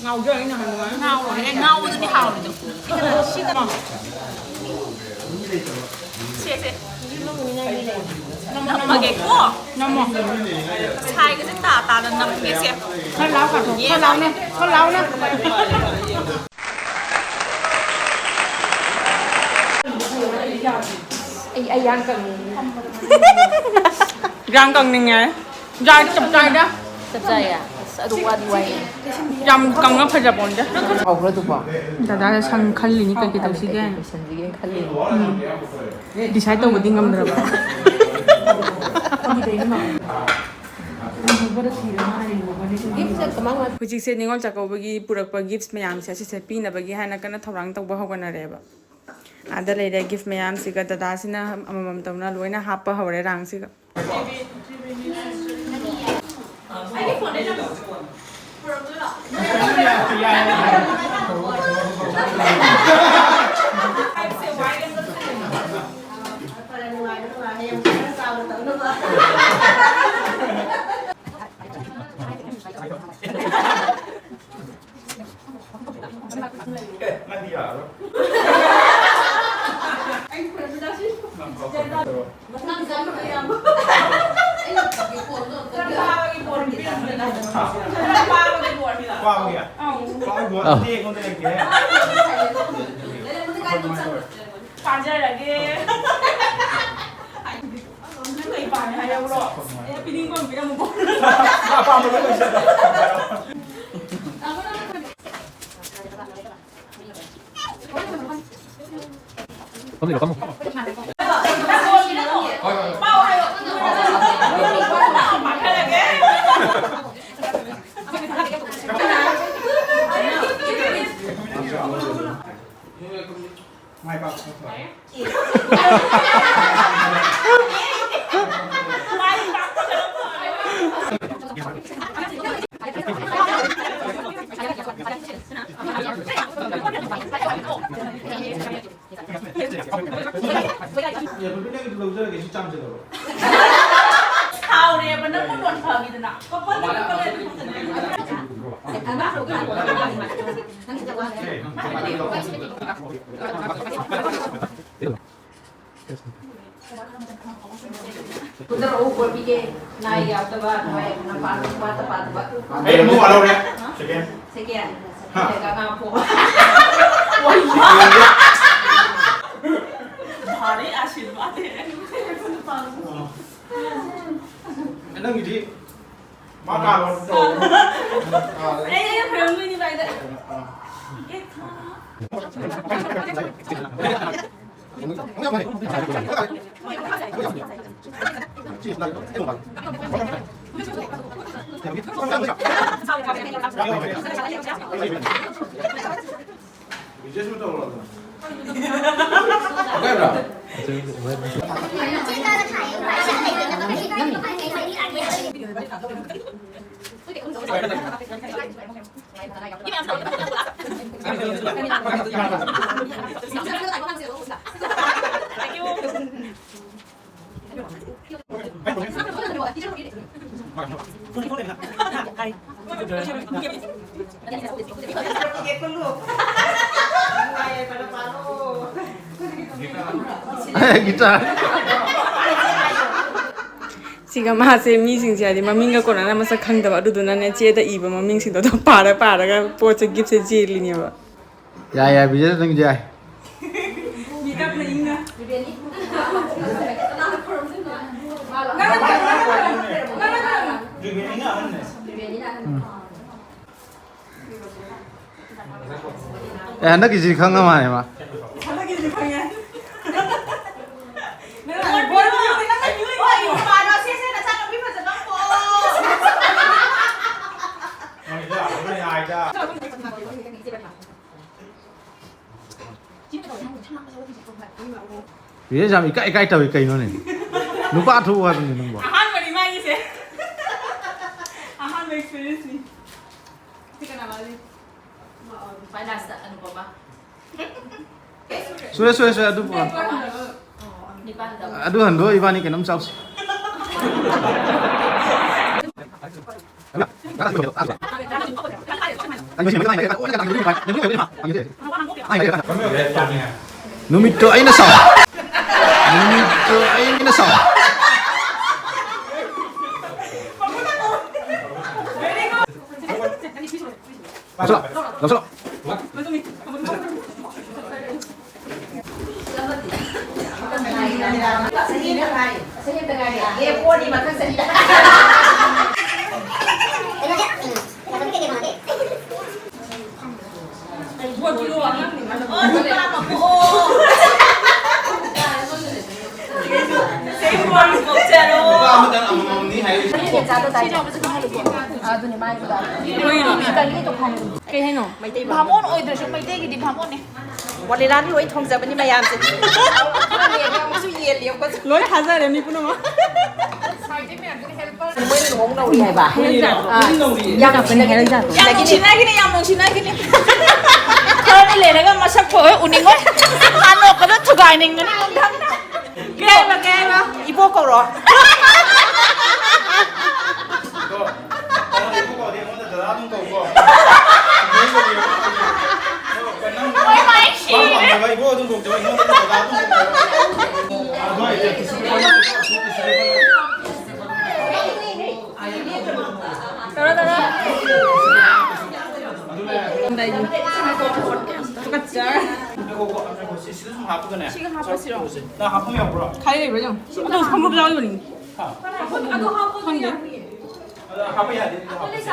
ꯉꯥꯎꯖꯩ, ꯑꯩꯅ ꯍꯥꯏꯕ ꯋꯥꯅꯤ꯫ ꯉꯥꯎꯔꯦ, ꯉꯥꯎꯕꯗꯨꯅꯤ ꯍꯥꯎꯔꯤꯗꯣ꯫ ꯁꯤꯗꯅ, ꯁꯤꯗꯅ꯫ ꯁꯦ, ꯁꯦ꯫ ꯅꯝꯃꯒꯦꯀꯣ꯫ ꯅꯝꯃꯣ꯫ ꯁꯥꯏꯒꯁꯦ ꯇꯥ ꯇꯥꯗ ꯅꯝꯒꯦꯁꯦ꯫ ꯈꯔ ꯂꯥꯎ, ꯀꯥꯊꯣꯛ꯫ ꯈꯔ ꯂꯥꯎꯅꯦ꯫ ꯈꯔ ꯂꯥꯎꯅꯦ꯫ ꯑꯩ, ꯑꯩ ꯌꯥꯝ ꯀꯪꯅꯤꯡꯉꯦ꯫ ꯌꯥꯝ ꯀꯪꯅꯤꯡꯉꯦ꯫ ꯌꯥꯏ, ꯆꯞ ꯆꯥꯏꯗ꯫ ꯆꯞ ꯆꯥꯏꯌꯦ꯫ ꯑꯁ, ꯑꯗꯨ ꯋꯥꯗꯤ ꯋꯥꯏꯌꯦ꯫ ꯌꯥꯝ ꯀꯪꯉ ꯐꯖꯄꯣꯟꯇꯦ꯫ ꯍꯧꯈ꯭ꯔꯗꯨꯕꯣ? ꯗꯗꯥꯗ ꯁꯪ ꯈꯜꯂꯤꯅꯤ ꯀꯩꯀꯩ ꯇꯧꯁꯤꯒꯦ ꯍꯥꯏꯅ꯫ ꯂꯣꯏꯁꯟꯁꯤꯒꯦꯅ ꯈꯜꯂꯤꯅꯤ꯫ ꯎꯝ꯫ Decide ꯇꯧꯕꯗꯤ ꯉꯝꯗ꯭ꯔꯕ꯫ ꯍꯧꯖꯤꯛꯁꯦ ꯅꯤꯉꯣꯜ ꯆꯥꯛꯀꯧꯕꯒꯤ ꯄꯨꯔꯛꯄ gifts ꯃꯌꯥꯝꯁꯦ ꯑꯁꯤꯁꯦ ꯄꯤꯅꯕꯒꯤ ꯍꯥꯏꯅ ꯀꯟꯅ ꯊꯧꯔꯥꯡ ꯇꯧꯕ ꯍꯧꯒꯠꯅꯔꯦꯕ꯫ ꯑꯥꯗ ꯂꯩꯔꯦ gift ꯃꯌꯥꯝꯁꯤꯒ ꯗꯗꯥꯁꯤꯅ ꯑꯃꯃꯝ ꯇꯧꯅ ꯂꯣꯏꯅ ꯍꯥꯞꯄ ꯍꯧꯔꯦ ꯔꯥꯡꯁꯤꯒ꯫ ꯑꯩꯒꯤ ꯐꯣꯟꯗꯩ ꯅꯝꯃꯣ꯫ ꯄꯨꯔꯛꯇꯣꯏꯔꯣ? ꯍꯥꯏꯕꯁꯦ ꯋꯥꯏꯒ ꯆꯠꯁꯤꯜꯂꯦ꯫ ꯐꯔꯦ, ꯅꯨꯡꯉꯥꯏꯔꯣ, ꯅꯨꯡꯉꯥꯏꯔꯣ꯫ ꯍꯌꯦꯡ ꯈꯔ ꯆꯥꯎꯅ ꯇꯧꯅꯕ꯫ ꯑꯦ, ꯅꯪꯗꯤ ꯌꯥꯔꯔꯣꯏ꯫ ꯑꯩ ꯐꯣꯟ ꯃꯆꯥꯁꯤ ꯅꯪ ꯐꯥꯎ ꯐꯣꯟ ꯇꯧꯔꯣ꯫ ꯃꯊꯪ ꯆꯪꯕꯗ ꯌꯥꯝ ꯑꯩꯅ ꯐꯣꯟꯗꯣ ꯑꯝꯇ ꯈꯔ ꯄꯥꯕꯒꯤ ꯕꯣꯔ ꯄꯤꯔꯝꯗꯅ꯫ ꯈꯔ ꯄꯥꯕꯒꯤ ꯕꯣꯔ ꯄꯤꯔꯝꯗꯅ꯫ ꯄꯥꯕꯒꯤ? ꯑꯧ꯫ ꯄꯥꯕꯒꯤ ꯕꯣꯔ ꯑꯧ꯫ ꯑꯗꯨꯗꯤ ꯑꯩꯉꯣꯟꯗ ꯂꯩꯇꯦꯍꯦ꯫ ꯂꯩꯔꯝꯕꯗꯤ ꯀꯥꯏꯗ ꯆꯪꯈ꯭ꯔꯒꯦ? ꯄꯥꯖꯔꯒꯦ꯫ ꯅꯪ ꯀꯩ ꯄꯥꯝꯃꯤ ꯍꯥꯏꯔꯛꯎꯔꯣ? ꯑꯩꯅ ꯄꯤꯅꯤꯡꯕ ꯑꯃ ꯄꯤꯔꯝꯃꯨꯀꯣ꯫ ꯑꯄꯥꯝꯕ ꯂꯣꯏ ꯂꯩꯖꯔꯣ꯫ ꯐꯝꯃꯤꯔꯣ, ꯐꯝꯃꯣ꯫ ꯄꯥꯎ ꯍꯥꯏꯌꯣ꯫ ꯄꯥꯈꯠꯂꯒꯦ꯫ ꯃꯥꯏ ꯄꯥꯛꯄ ꯐꯔꯦ꯫ ꯑꯦ, ꯕꯤꯕꯤ, ꯅꯪꯒꯤꯗꯨ ꯂꯧꯖꯔꯒꯦ, ꯁꯤ ꯆꯥꯝꯖꯜꯂꯣ꯫ ꯁꯥꯎꯔꯦꯕ, ꯅꯪꯕꯨ ꯂꯣꯟ ꯐꯕꯤꯗꯅ꯫ ꯀꯣꯄꯜ ꯂꯩ, ꯀꯣꯄꯜ ꯂꯩ, ꯑꯗꯨꯝ ꯐꯖꯅ꯫ ꯐꯨꯗꯔꯛꯎ, ꯀꯣꯠꯄꯤꯒꯦ꯫ ꯅꯥꯏ ꯌꯥꯎꯗꯕ, ꯅꯥꯏ ꯅꯄꯥ ꯅꯨꯄꯥ ꯇꯄꯥ ꯇꯄꯥ꯫ ꯑꯩ ꯑꯃꯨꯛ ꯋꯥꯠꯍꯧꯔꯦ꯫ ꯁꯦꯀꯦꯟ꯫ ꯁꯦꯀꯦꯟ꯫ ꯍꯥ꯫ ꯁꯦꯀꯦꯟ ꯀꯅꯥ ꯄꯣꯛ? ꯚꯥꯔꯤ ꯑꯥꯁꯤꯔꯕꯥꯗ ꯍꯦ꯫ ꯑ꯫ ꯅꯪꯒꯤꯗꯤ ꯃꯥ ꯀꯥꯔꯣ ꯇꯧꯔꯣ꯫ ꯑꯩ, ꯑꯩ ꯐꯤꯂꯝ ꯂꯣꯏꯅꯤ ꯚꯥꯏꯗ꯫ ꯑ꯫ ꯒꯤꯇꯥꯔ꯫ ꯁꯤꯒ ꯃꯥꯁꯦ ꯃꯤꯁꯤꯡꯁꯦ ꯍꯥꯏꯗꯤ ꯃꯃꯤꯡꯒ ꯀꯣꯟꯅꯅ ꯃꯁꯛ ꯈꯪꯗꯕ, ꯑꯗꯨꯗꯨꯅꯅꯦ ꯆꯦꯗ ꯏꯕ ꯃꯃꯤꯡꯁꯤꯡꯗꯣ ꯑꯗꯨꯝ ꯄꯥꯔ ꯄꯥꯔꯒ ꯄꯣꯠꯁꯦ, ꯒꯤꯐꯁꯦ ꯆꯦꯜꯂꯤꯅꯦꯕ꯫ ꯌꯥꯏ, ꯌꯥꯏ, ꯕꯤꯖꯦꯇꯥ, ꯅꯪꯁꯨ ꯌꯥꯏ꯫ ꯎꯝ꯫ ꯑꯦ, ꯍꯟꯗꯛꯀꯤꯁꯤ ꯈꯪꯉ ꯃꯥꯜꯂꯦ ꯃꯥ꯫ ꯍꯟꯗꯛꯀꯤꯁꯤ ꯈꯪꯉꯦ꯫ ꯅꯪ ꯍꯣꯏ, ꯍꯣꯏ, ꯍꯣꯏ, ꯅꯪ ꯍꯣꯏ, ꯅꯨꯄꯥꯗꯣ ꯁꯦ, ꯁꯦ, ꯅꯆꯥꯅꯨꯄꯤ ꯐꯖꯕ ꯑꯃ ꯄꯣꯛꯑꯣ꯫ ꯔꯤꯌꯦꯁ ꯌꯥꯝ ꯏꯀꯥꯏ ꯏꯀꯥꯏ ꯇꯧꯏ ꯀꯩꯅꯣꯅꯦ? ꯅꯨꯄꯥ ꯊꯣꯛꯎ ꯍꯥꯏꯕꯅꯤ ꯅꯪꯕꯣ꯫ ꯑꯍꯥꯟꯕꯅꯤ ꯃꯥꯒꯤꯁꯦ꯫ ꯑꯍꯥꯟꯕ experience ꯅꯤ꯫ ꯁꯤ ꯀꯅꯥ ꯃꯥꯜꯂꯤ? ꯈ꯭ꯋꯥꯏ last ꯇ ꯑꯅꯨꯄꯃꯥ꯫ ꯁꯨꯔꯦ, ꯁꯨꯔꯦ, ꯁꯨꯔꯦ, ꯑꯗꯨ ꯄꯨꯔꯛꯑꯣ꯫ ꯅꯤꯄꯥꯟꯗ꯫ ꯑꯗꯨ ꯍꯟꯗꯣꯛꯑꯣ, ꯏꯕꯥꯅꯤ ꯀꯩꯅꯣꯝ ꯆꯥꯎꯁꯤ꯫ ꯅꯨꯃꯤꯠꯇꯣ ꯑꯩꯅ ꯁꯥꯎ-, ꯅꯨꯃꯤꯠꯇꯣ ꯑꯩꯅ ꯁꯥꯎ-, ꯂꯧꯁꯜꯂꯣ, ꯂꯧꯁꯜꯂꯣ꯫ ꯀꯩ ꯍꯥꯏꯅꯣ? ꯕꯥꯃꯣꯟ ꯑꯣꯏꯗ꯭ꯔꯁꯨ ꯃꯩꯇꯩꯒꯤꯗꯤ ꯕꯥꯃꯣꯟꯅꯦ꯫ ꯃꯣꯂꯤꯂꯥꯟꯗꯤ ꯂꯣꯏ ꯊꯣꯡꯖꯕꯅꯤ ꯃꯌꯥꯝꯁꯦ꯫ ꯌꯦꯟ ꯌꯥꯎꯕꯁꯨ ꯌꯦꯜꯂꯤ ꯑꯩꯈꯣꯏꯁꯨ꯫ ꯂꯣꯏ ꯊꯥꯖꯔꯦ ꯃꯤ ꯄꯨꯝꯅꯃꯛ꯫ ꯃꯣꯏꯅ ꯅꯧꯔꯤ ꯍꯥꯏꯕ꯫ ꯑꯥ, ꯌꯥꯝ ꯅꯨꯡꯁꯤꯅꯒꯤꯅꯤ, ꯌꯥꯝ ꯅꯨꯡꯁꯤꯅꯒꯤꯅꯤ, ꯌꯥꯝ ꯅꯨꯡꯁꯤꯅꯒꯤꯅꯤ꯫ ꯈꯔꯗꯤ ꯂꯩꯔꯒ ꯃꯁꯛ ꯊꯣꯛꯑꯣꯏ, ꯎꯅꯤꯡꯉꯣꯏ꯫ ꯍꯥꯟꯅꯣꯛꯄꯗ ꯊꯨꯒꯥꯏꯅꯤꯡꯒꯅꯤ ꯅꯨꯡꯗꯥꯡꯗ꯫ ꯀꯩ ꯍꯥꯏꯕ, ꯀꯩ ꯍꯥꯏꯕ? ꯏꯕꯣꯛ ꯀꯧꯔꯣ꯫ ꯍꯣꯏ, ꯍꯣꯏ, ꯁꯤ꯫ ꯇꯧꯔꯣ, ꯇꯧꯔꯣ꯫ ꯉꯥꯏꯈꯣ, ꯉꯥꯏꯈꯣ, ꯁꯤ, ꯁꯤꯗ ꯁꯨꯝ ꯍꯥꯞꯄꯒꯅꯦ꯫ ꯁꯤꯒ ꯍꯥꯞꯄꯁꯤꯔꯣ? ꯅꯪ ꯍꯥꯞꯐꯝ ꯌꯥꯎꯕ꯭ꯔꯣ? ꯈꯥꯏ ꯂꯩꯕ꯭ꯔꯥ ꯌꯦꯡꯉꯣ꯫ ꯑꯗꯣ ꯈꯣꯡꯎꯞ ꯌꯥꯎꯔꯤꯕꯅꯤ꯫ ꯍꯥ? ꯈꯪꯗꯦ꯫ ꯑꯗꯣ ꯍꯥꯞꯄ ꯌꯥꯗꯦ, ꯑꯗꯨꯗꯤ ꯍꯥꯞꯄꯁꯦ꯫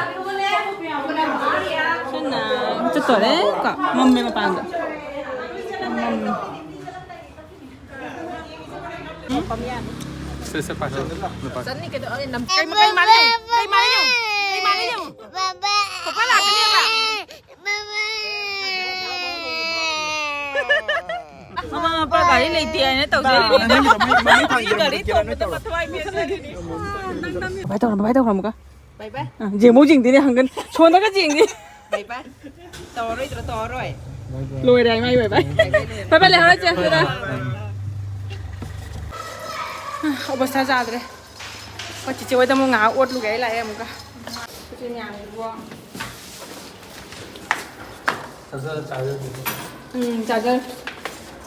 ꯁꯟꯅ ꯆꯠꯇꯣꯔꯦ꯫ ꯀꯣ, ꯃꯝꯃꯦ ꯃꯄꯥꯟꯗ꯫ ꯃꯝꯃꯦ꯫ ꯁꯦ, ꯁꯦ, ꯄꯥꯏꯁꯜꯂꯣ, ꯅꯨꯄꯥ꯫ ꯆꯠꯅꯤ ꯀꯩꯗꯧ-, ꯑꯩ ꯅꯝ-, ꯀꯩ, ꯀꯩ ꯃꯥꯜꯂꯦ? ꯀꯩ ꯃꯥꯜꯂꯦ ꯌꯦꯡꯉꯨ? ꯀꯩ ꯃꯥꯜꯂꯦ ꯌꯦꯡꯉꯨ? ꯄꯄꯥ ꯂꯥꯛꯀꯅꯦꯕ? ꯃꯃꯥ ꯃꯄꯥ ꯒꯥꯔꯤ ꯂꯩꯇꯦ ꯍꯥꯏꯅ ꯇꯧꯖꯔꯤꯅꯤ꯫ ꯅꯪꯒꯤꯗꯣ ꯃꯩ, ꯃꯩ ꯊꯥꯟꯒꯦ ꯒꯥꯔꯤ ꯀꯩꯅꯣ ꯇꯣꯡꯕꯗ ꯇꯧꯔꯣ꯫ ꯃꯊ꯭ꯋꯥꯏ ꯄꯦꯟꯖꯔꯤꯅꯤ꯫ ꯕꯥꯏ ꯇꯧꯔꯝꯃꯣ, ꯕꯥꯏ ꯇꯧꯔꯝꯃꯣꯒ꯫ ꯕꯥꯏ ꯕꯥꯏ꯫ ꯑ, ꯖꯦꯃꯨ ꯌꯦꯡꯗꯦꯅꯦ ꯍꯪꯒꯟ꯫ ꯁꯣꯟꯗꯒ ꯌꯦꯡꯗꯦ꯫ ꯕꯥꯏ ꯕꯥꯏ꯫ ꯇꯧꯔꯔꯣꯏꯗ꯭ꯔꯣ? ꯇꯧꯔꯔꯣꯏ꯫ ꯂꯣꯏꯔꯦ, ꯃꯥꯏ ꯕꯥꯏ ꯕꯥꯏ꯫ ꯕꯥꯏ ꯕꯥꯏ, ꯂꯣꯏꯔꯦ꯫ ꯕꯥꯏ ꯕꯥꯏ, ꯂꯩꯍꯧꯔꯁꯦ ꯑꯗꯨꯗ꯫ ꯑ, ꯑꯣꯕꯁꯊꯥ ꯆꯥꯗ꯭ꯔꯦ꯫ ꯑꯩꯈꯣꯏ ꯆꯤꯆꯦ ꯍꯣꯏꯗ ꯑꯃꯨꯛ ꯉꯥꯏꯍꯥꯛ ꯑꯣꯠꯂꯨꯒꯦ, ꯑꯩ ꯂꯥꯛꯑꯦ ꯑꯃꯨꯛꯀ꯫ ꯎꯆꯤꯟ ꯌꯥꯝꯃꯤꯕꯣ꯫ ꯎꯝ, ꯆꯥꯖꯔ꯫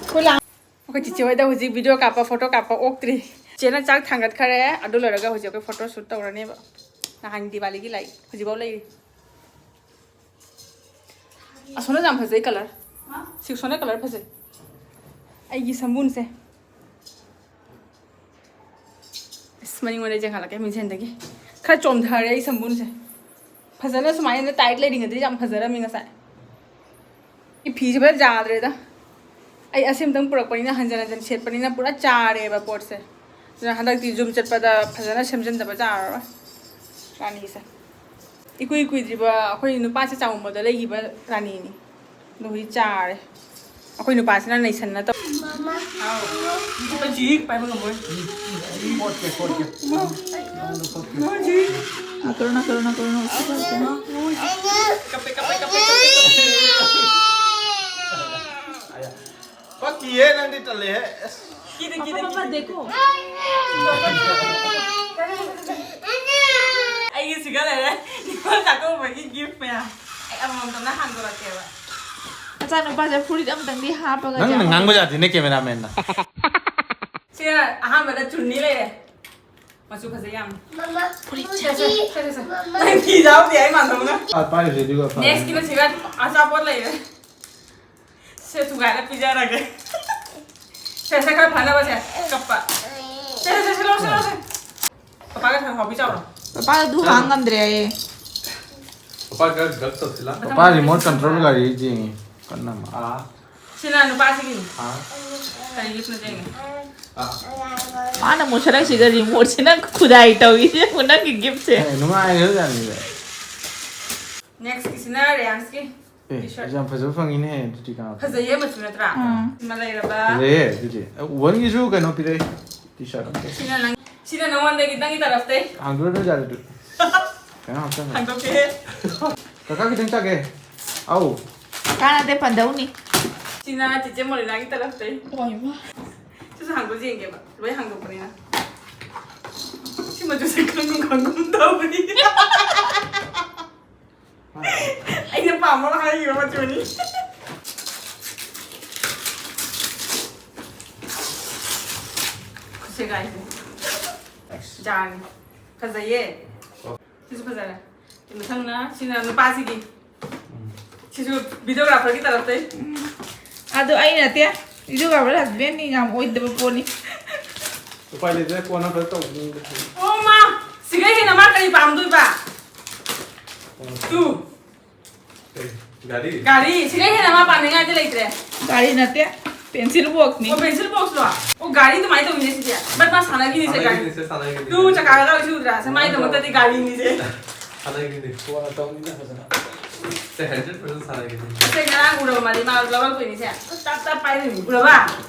ꯑꯩꯈꯣꯏ ꯂꯥꯛ-, ꯑꯩꯈꯣꯏ ꯆꯤꯆꯦ ꯍꯣꯏꯗ ꯍꯧꯖꯤꯛ ꯚꯤꯗꯤꯑꯣ ꯀꯥꯞꯄ, ꯐꯣꯇꯣ ꯀꯥꯞꯄ ꯑꯣꯛꯇ꯭ꯔꯤ꯫ ꯆꯦꯅ ꯆꯥꯛ ꯊꯥꯡꯒꯠꯈꯔꯦ, ꯑꯗꯨ ꯂꯣꯏꯔꯒ ꯍꯧꯖꯤꯛ ꯑꯩꯈꯣꯏ ꯐꯣꯇꯣ ꯁꯨꯠ ꯇꯧꯔꯅꯦꯕ꯫ ꯅꯍꯥꯟ ꯗꯤꯋꯥꯂꯤꯒꯤ ꯂꯥꯏꯛ ꯍꯧꯖꯤꯛꯐꯥꯎ ꯂꯩꯔꯤ꯫ ꯑꯁꯣꯝꯅ ꯌꯥꯝ ꯐꯖꯩ colour꯫ ꯁꯤ ꯑꯁꯣꯝꯅ colour ꯐꯖꯩ꯫ ꯑꯩꯒꯤ ꯁꯝꯕꯨꯟꯁꯦ꯫ ꯑꯁ, ꯃꯅꯤꯡꯉꯣꯟꯗ ꯆꯦꯟꯈꯠꯂꯛꯀꯦ ꯃꯤꯡꯁꯦꯟꯗꯒꯤ꯫ ꯈꯔ ꯆꯣꯝꯊꯔꯦ ꯑꯩ ꯁꯝꯕꯨꯟꯁꯦ꯫ ꯐꯖꯅ ꯁꯨꯃꯥꯏꯅ tight ꯂꯩꯔꯤꯉꯩꯗꯗꯤ ꯌꯥꯝ ꯐꯖꯔꯝꯃꯤ ꯉꯁꯥꯏ꯫ ꯑꯩ ꯐꯤꯁꯦ ꯐꯖꯅ ꯌꯥꯗ꯭ꯔꯦꯗ꯫ ꯑꯩ ꯑꯁꯤ ꯑꯃꯇꯪ ꯄꯨꯔꯛꯄꯅꯤꯅ, ꯍꯟꯖꯟ ꯍꯟꯖꯟ ꯁꯦꯠꯄꯅꯤꯅ ꯄꯨꯔꯥ ꯆꯥꯔꯦꯕ ꯄꯣꯠꯁꯦ꯫ ꯑꯗꯨꯅ ꯍꯟꯗꯛꯇꯤ ꯌꯨꯝ ꯆꯠꯄꯗ ꯐꯖꯅ ꯁꯦꯝꯖꯤꯟꯗꯕ ꯌꯥꯔꯔꯣꯏ ꯔꯥꯅꯤꯁꯦ꯫ ꯏꯀꯨꯏ ꯀꯨꯏꯗ꯭ꯔꯤꯕ ꯑꯩꯈꯣꯏ ꯅꯨꯄꯥꯁꯦ ꯆꯥꯎꯝꯕꯗ ꯂꯩꯈꯤꯕ ꯔꯥꯅꯤꯅꯤ꯫ ꯑꯗꯣ ꯍꯧꯖꯤꯛ ꯆꯥꯔꯦ꯫ ꯑꯩꯈꯣꯏ ꯅꯨꯄꯥꯁꯤꯅ ꯅꯩꯁꯟꯅ ꯇꯧ-, ꯍꯥꯎ꯫ ꯏꯁꯤꯡ ꯄꯥꯏꯕ ꯉꯝꯃꯣꯏ꯫ ꯀꯣꯠꯀꯦ, ꯀꯣꯠꯀꯦ꯫ ꯅꯉꯣꯟꯗ ꯀꯣꯠꯀꯦ꯫ हाँ, करो ना, करो ना, करो ना, उसको करते हैं। ꯀꯞꯄꯦ ꯀꯞꯄꯦ ꯀꯞꯄꯦ ꯀꯞꯄꯦ ꯀꯞꯄꯦ ꯄꯛꯇꯤꯌꯦ ꯅꯪꯗꯤ ꯇꯜꯂꯦꯍꯦ ꯑꯁ ꯀꯤꯗꯦ ꯀꯤꯗꯦ पापा ꯀꯤꯗꯦ देखो। ꯑꯩꯒꯤ ꯁꯤꯒ ꯂꯩꯔꯦ ꯅꯤꯉꯣꯜ ꯆꯥꯛꯀꯧꯕꯒꯤ ꯒꯤꯐ ꯃꯌꯥꯝ ꯑꯩ ꯑꯃꯃꯝꯇꯅ ꯍꯥꯡꯗꯣꯔꯛꯀꯦꯕ ꯃꯆꯥꯅꯨꯄꯥꯁꯦ ꯐꯨꯔꯤꯠ ꯑꯝꯇꯪꯗꯤ ꯍꯥꯞꯄꯒ ꯅꯪꯅ ꯆꯥꯎ꯫ ꯉꯥꯡꯕ ꯌꯥꯗꯦꯅꯦ ꯀꯦꯃꯦꯔꯥꯃꯦꯟꯅ ꯁꯤ ꯑꯍꯥꯟꯕꯗ ꯆꯨꯟꯅꯤ ꯂꯩꯔꯦ ꯃꯆꯨ ꯐꯖꯩ ꯌꯥꯝ ꯃꯃꯥ ꯐꯨꯔꯤꯠ ꯁꯦ ꯁꯦ ꯁꯦ ꯁꯦ ꯅꯪ ꯐꯤ ꯌꯥꯎꯗꯦ ꯑꯩ ꯃꯥꯟꯗꯧꯅ ꯄꯥꯏꯔꯤꯁꯦ ꯑꯗꯨꯒ ꯅꯦꯛꯁꯀꯤꯅ ꯁꯤꯒ ꯑꯆꯥꯄꯣꯠ ꯂꯩꯔꯦ ꯁꯦ ꯊꯨꯒꯥꯏꯔ ꯄꯤꯖꯔꯒꯦ ꯁꯦ ꯁꯦ ꯈꯔ ꯐꯅꯕ ꯁꯦ ꯀꯞꯄ ꯁꯦ ꯁꯦ ꯁꯦ ꯂꯧꯁꯦ ꯂꯧꯁꯦ ꯄꯄꯥꯒ ꯈꯔ ꯍꯥꯎꯕꯤ ꯆꯥꯎꯔꯣ ꯄꯄꯥꯗꯣ ꯑꯗꯨ ꯍꯥꯡ ꯉꯝꯗ꯭ꯔꯦ ꯍꯥꯏꯌꯦ꯫ ꯄꯄꯥ ꯈꯔ ꯒꯛ ꯇꯧꯁꯤꯜꯂ ꯄꯄꯥ ꯔꯤꯃꯣꯠ ꯀꯟꯇ꯭ꯔꯣꯜ ꯒꯥꯔꯤ ꯌꯦꯡꯉꯤ ꯀꯟꯅ ꯑꯃ꯫ ꯑꯥ ꯁꯤꯅ ꯅꯨꯄꯥꯁꯤꯒꯤꯅꯤ ꯑꯥ ꯀꯔꯤ ꯒꯤꯐꯅꯣ ꯌꯦꯡꯉꯦ ꯑꯥ ꯃꯥꯅ ꯃꯨꯁꯔꯛꯁꯤꯒ ꯔꯤꯃꯣꯠꯁꯤ ꯅꯪ ꯈꯨꯗꯥꯏ ꯇꯧꯏꯁꯦ ꯅꯪꯒꯤ ꯒꯤꯐꯁꯦ꯫ ꯑꯦ ꯅꯨꯡꯉꯥꯏꯈ꯭ꯔꯖꯥꯠꯅꯤꯗ꯫ ꯅꯦꯛꯁꯀꯤꯁꯤꯅ ꯔꯦꯌꯥꯟꯁꯀꯤ ꯑꯦ T-shirt. ꯌꯥꯝ ꯐꯖꯕ ꯐꯪꯉꯤꯅꯦ ꯑꯗꯨꯗꯤ ꯀꯅꯥ ꯐꯖꯩꯌꯦ ꯃꯆꯨ ꯅꯠꯇ꯭ꯔꯥ ꯎꯝ꯫ ꯁꯤꯃ ꯂꯩꯔꯕ ꯐꯖꯩꯌꯦ ꯑꯗꯨꯗꯤ꯫ ꯋꯥꯟꯒꯤꯁꯨ ꯀꯩꯅꯣ ꯄꯤꯔꯛꯑꯦ ꯇꯤ ꯁꯥꯔꯠ ꯑꯝꯇ꯫ ꯁꯤꯅ ꯅꯪ ꯁꯤꯅ ꯅꯉꯣꯟꯗꯒꯤ ꯅꯪꯒꯤ ꯇꯔꯐꯇꯩ ꯍꯥꯡꯗꯣꯛꯑꯗꯣꯏ ꯌꯥꯔꯦ ꯑꯗꯨ꯫ ꯀꯩꯅꯣ ꯍꯥꯞꯆꯜꯂꯣ꯫ ꯍꯥꯡꯗꯣꯛꯀꯦꯍꯦ ꯀꯀꯥ ꯈꯤꯇꯪ ꯆꯥꯒꯦ꯫ ꯑꯧ꯫ ꯀꯥꯟꯅꯗꯦ ꯄꯟꯗꯧꯅꯤ꯫ ꯁꯤꯅ ꯆꯤꯆꯦ ꯃꯣꯂꯤꯅꯥꯒꯤ ꯇꯔꯐꯇꯩ ꯍꯣꯏꯃ꯫ ꯁꯤꯁꯨ ꯍꯥꯡꯗꯣꯛꯑ ꯌꯦꯡꯒꯦꯕ ꯂꯣꯏ ꯍꯥꯡꯗꯣꯛꯄꯅꯤꯅ ꯁꯤ ꯃꯆꯨꯁꯦ ꯈꯪꯒꯨꯝ ꯈꯪꯒꯨꯝ ꯇꯧꯕꯅꯤ ꯑꯩꯅ ꯄꯥꯝꯕ ꯑꯃ ꯍꯥꯏꯈꯤꯕ ꯃꯆꯨꯅꯤ ꯈꯨꯠꯁꯦ ꯀꯥꯏꯁꯦ ꯖꯥꯡ ꯐꯖꯩꯌꯦ ꯁꯤꯁꯨ ꯐꯖꯔꯦ ꯃꯊꯪꯅ ꯁꯤꯅ ꯅꯨꯄꯥꯁꯤꯒꯤ ꯁꯤꯁꯨ videographerꯒꯤ ꯇꯔꯐꯇꯩ ꯑꯗꯨ ꯑꯩ ꯅꯠꯇꯦ꯫ ꯚꯤꯗꯤꯑꯣꯒ꯭ꯔꯥꯐꯔ ꯍꯁꯕꯦꯟꯅꯤ ꯌꯥꯝ ꯑꯣꯏꯗꯕ ꯄꯣꯠꯅꯤ꯫ ꯎꯄꯥꯏ ꯂꯩꯇ꯭ꯔꯦ ꯀꯣꯟꯅ ꯐꯖ ꯇꯧꯕꯅꯤꯗ꯫ ꯑꯣ ꯃꯥ ꯁꯤꯒꯩ ꯍꯦꯟꯅ ꯃꯥ ꯀꯔꯤ ꯄꯥꯝꯗꯣꯏꯕ ꯇꯨ ꯀꯔꯤ? ꯒꯥꯔꯤ? ꯒꯥꯔꯤ ꯁꯤꯒꯩ ꯍꯦꯟꯅ ꯃꯥ ꯄꯥꯝꯅꯤꯡꯉꯥꯏꯗꯤ ꯂꯩꯇ꯭ꯔꯦ ꯒꯥꯔꯤ ꯅꯠꯇꯦ꯫ ꯄꯦꯟꯁꯤꯜ ꯕꯣꯛꯁꯅꯤ꯫ ꯑꯣ ꯄꯦꯟꯁꯤꯜ ꯕꯣꯛꯁꯂꯣ ꯑꯣ ꯒꯥꯔꯤ ꯑꯗꯨꯃꯥꯏꯅ ꯇꯧꯅꯤꯅꯦ ꯁꯤꯗꯤ ꯕꯠ ꯃꯥ ꯁꯥꯟꯅꯈꯤꯅꯤꯁꯦ ꯒꯥꯔꯤ ꯁꯥꯟꯅꯈꯤꯅꯤꯁꯦ ꯁꯥꯟꯅꯈꯤꯅꯤ꯫ ꯇꯨ ꯆꯀꯥꯒ ꯂꯧꯔꯤꯁꯤ ꯎꯗ꯭ꯔꯥ ꯁꯦ ꯃꯥꯏꯗꯃꯛꯇꯗꯤ ꯒꯥꯔꯤꯅꯤꯁꯦ ꯁꯥꯟꯅꯈꯤꯅꯤ꯫ ꯀꯣꯟꯅ ꯇꯧꯅꯤꯗ ꯐꯖꯅ꯫ ꯁꯦ ꯍꯟꯗ꯭ꯔꯦꯠ ꯄꯥꯔꯁꯦꯟ ꯁꯥꯟꯅꯈꯤꯅꯤ꯫ ꯁꯦ ꯉꯔꯥꯡ ꯎꯔꯕ ꯃꯥꯗꯤ ꯃꯥ ꯂꯧꯔꯛꯇꯣꯏꯅꯤꯁꯦ ꯇꯞ ꯇꯞ ꯄꯥꯏꯗꯣꯏꯅꯤ ꯎꯔꯕ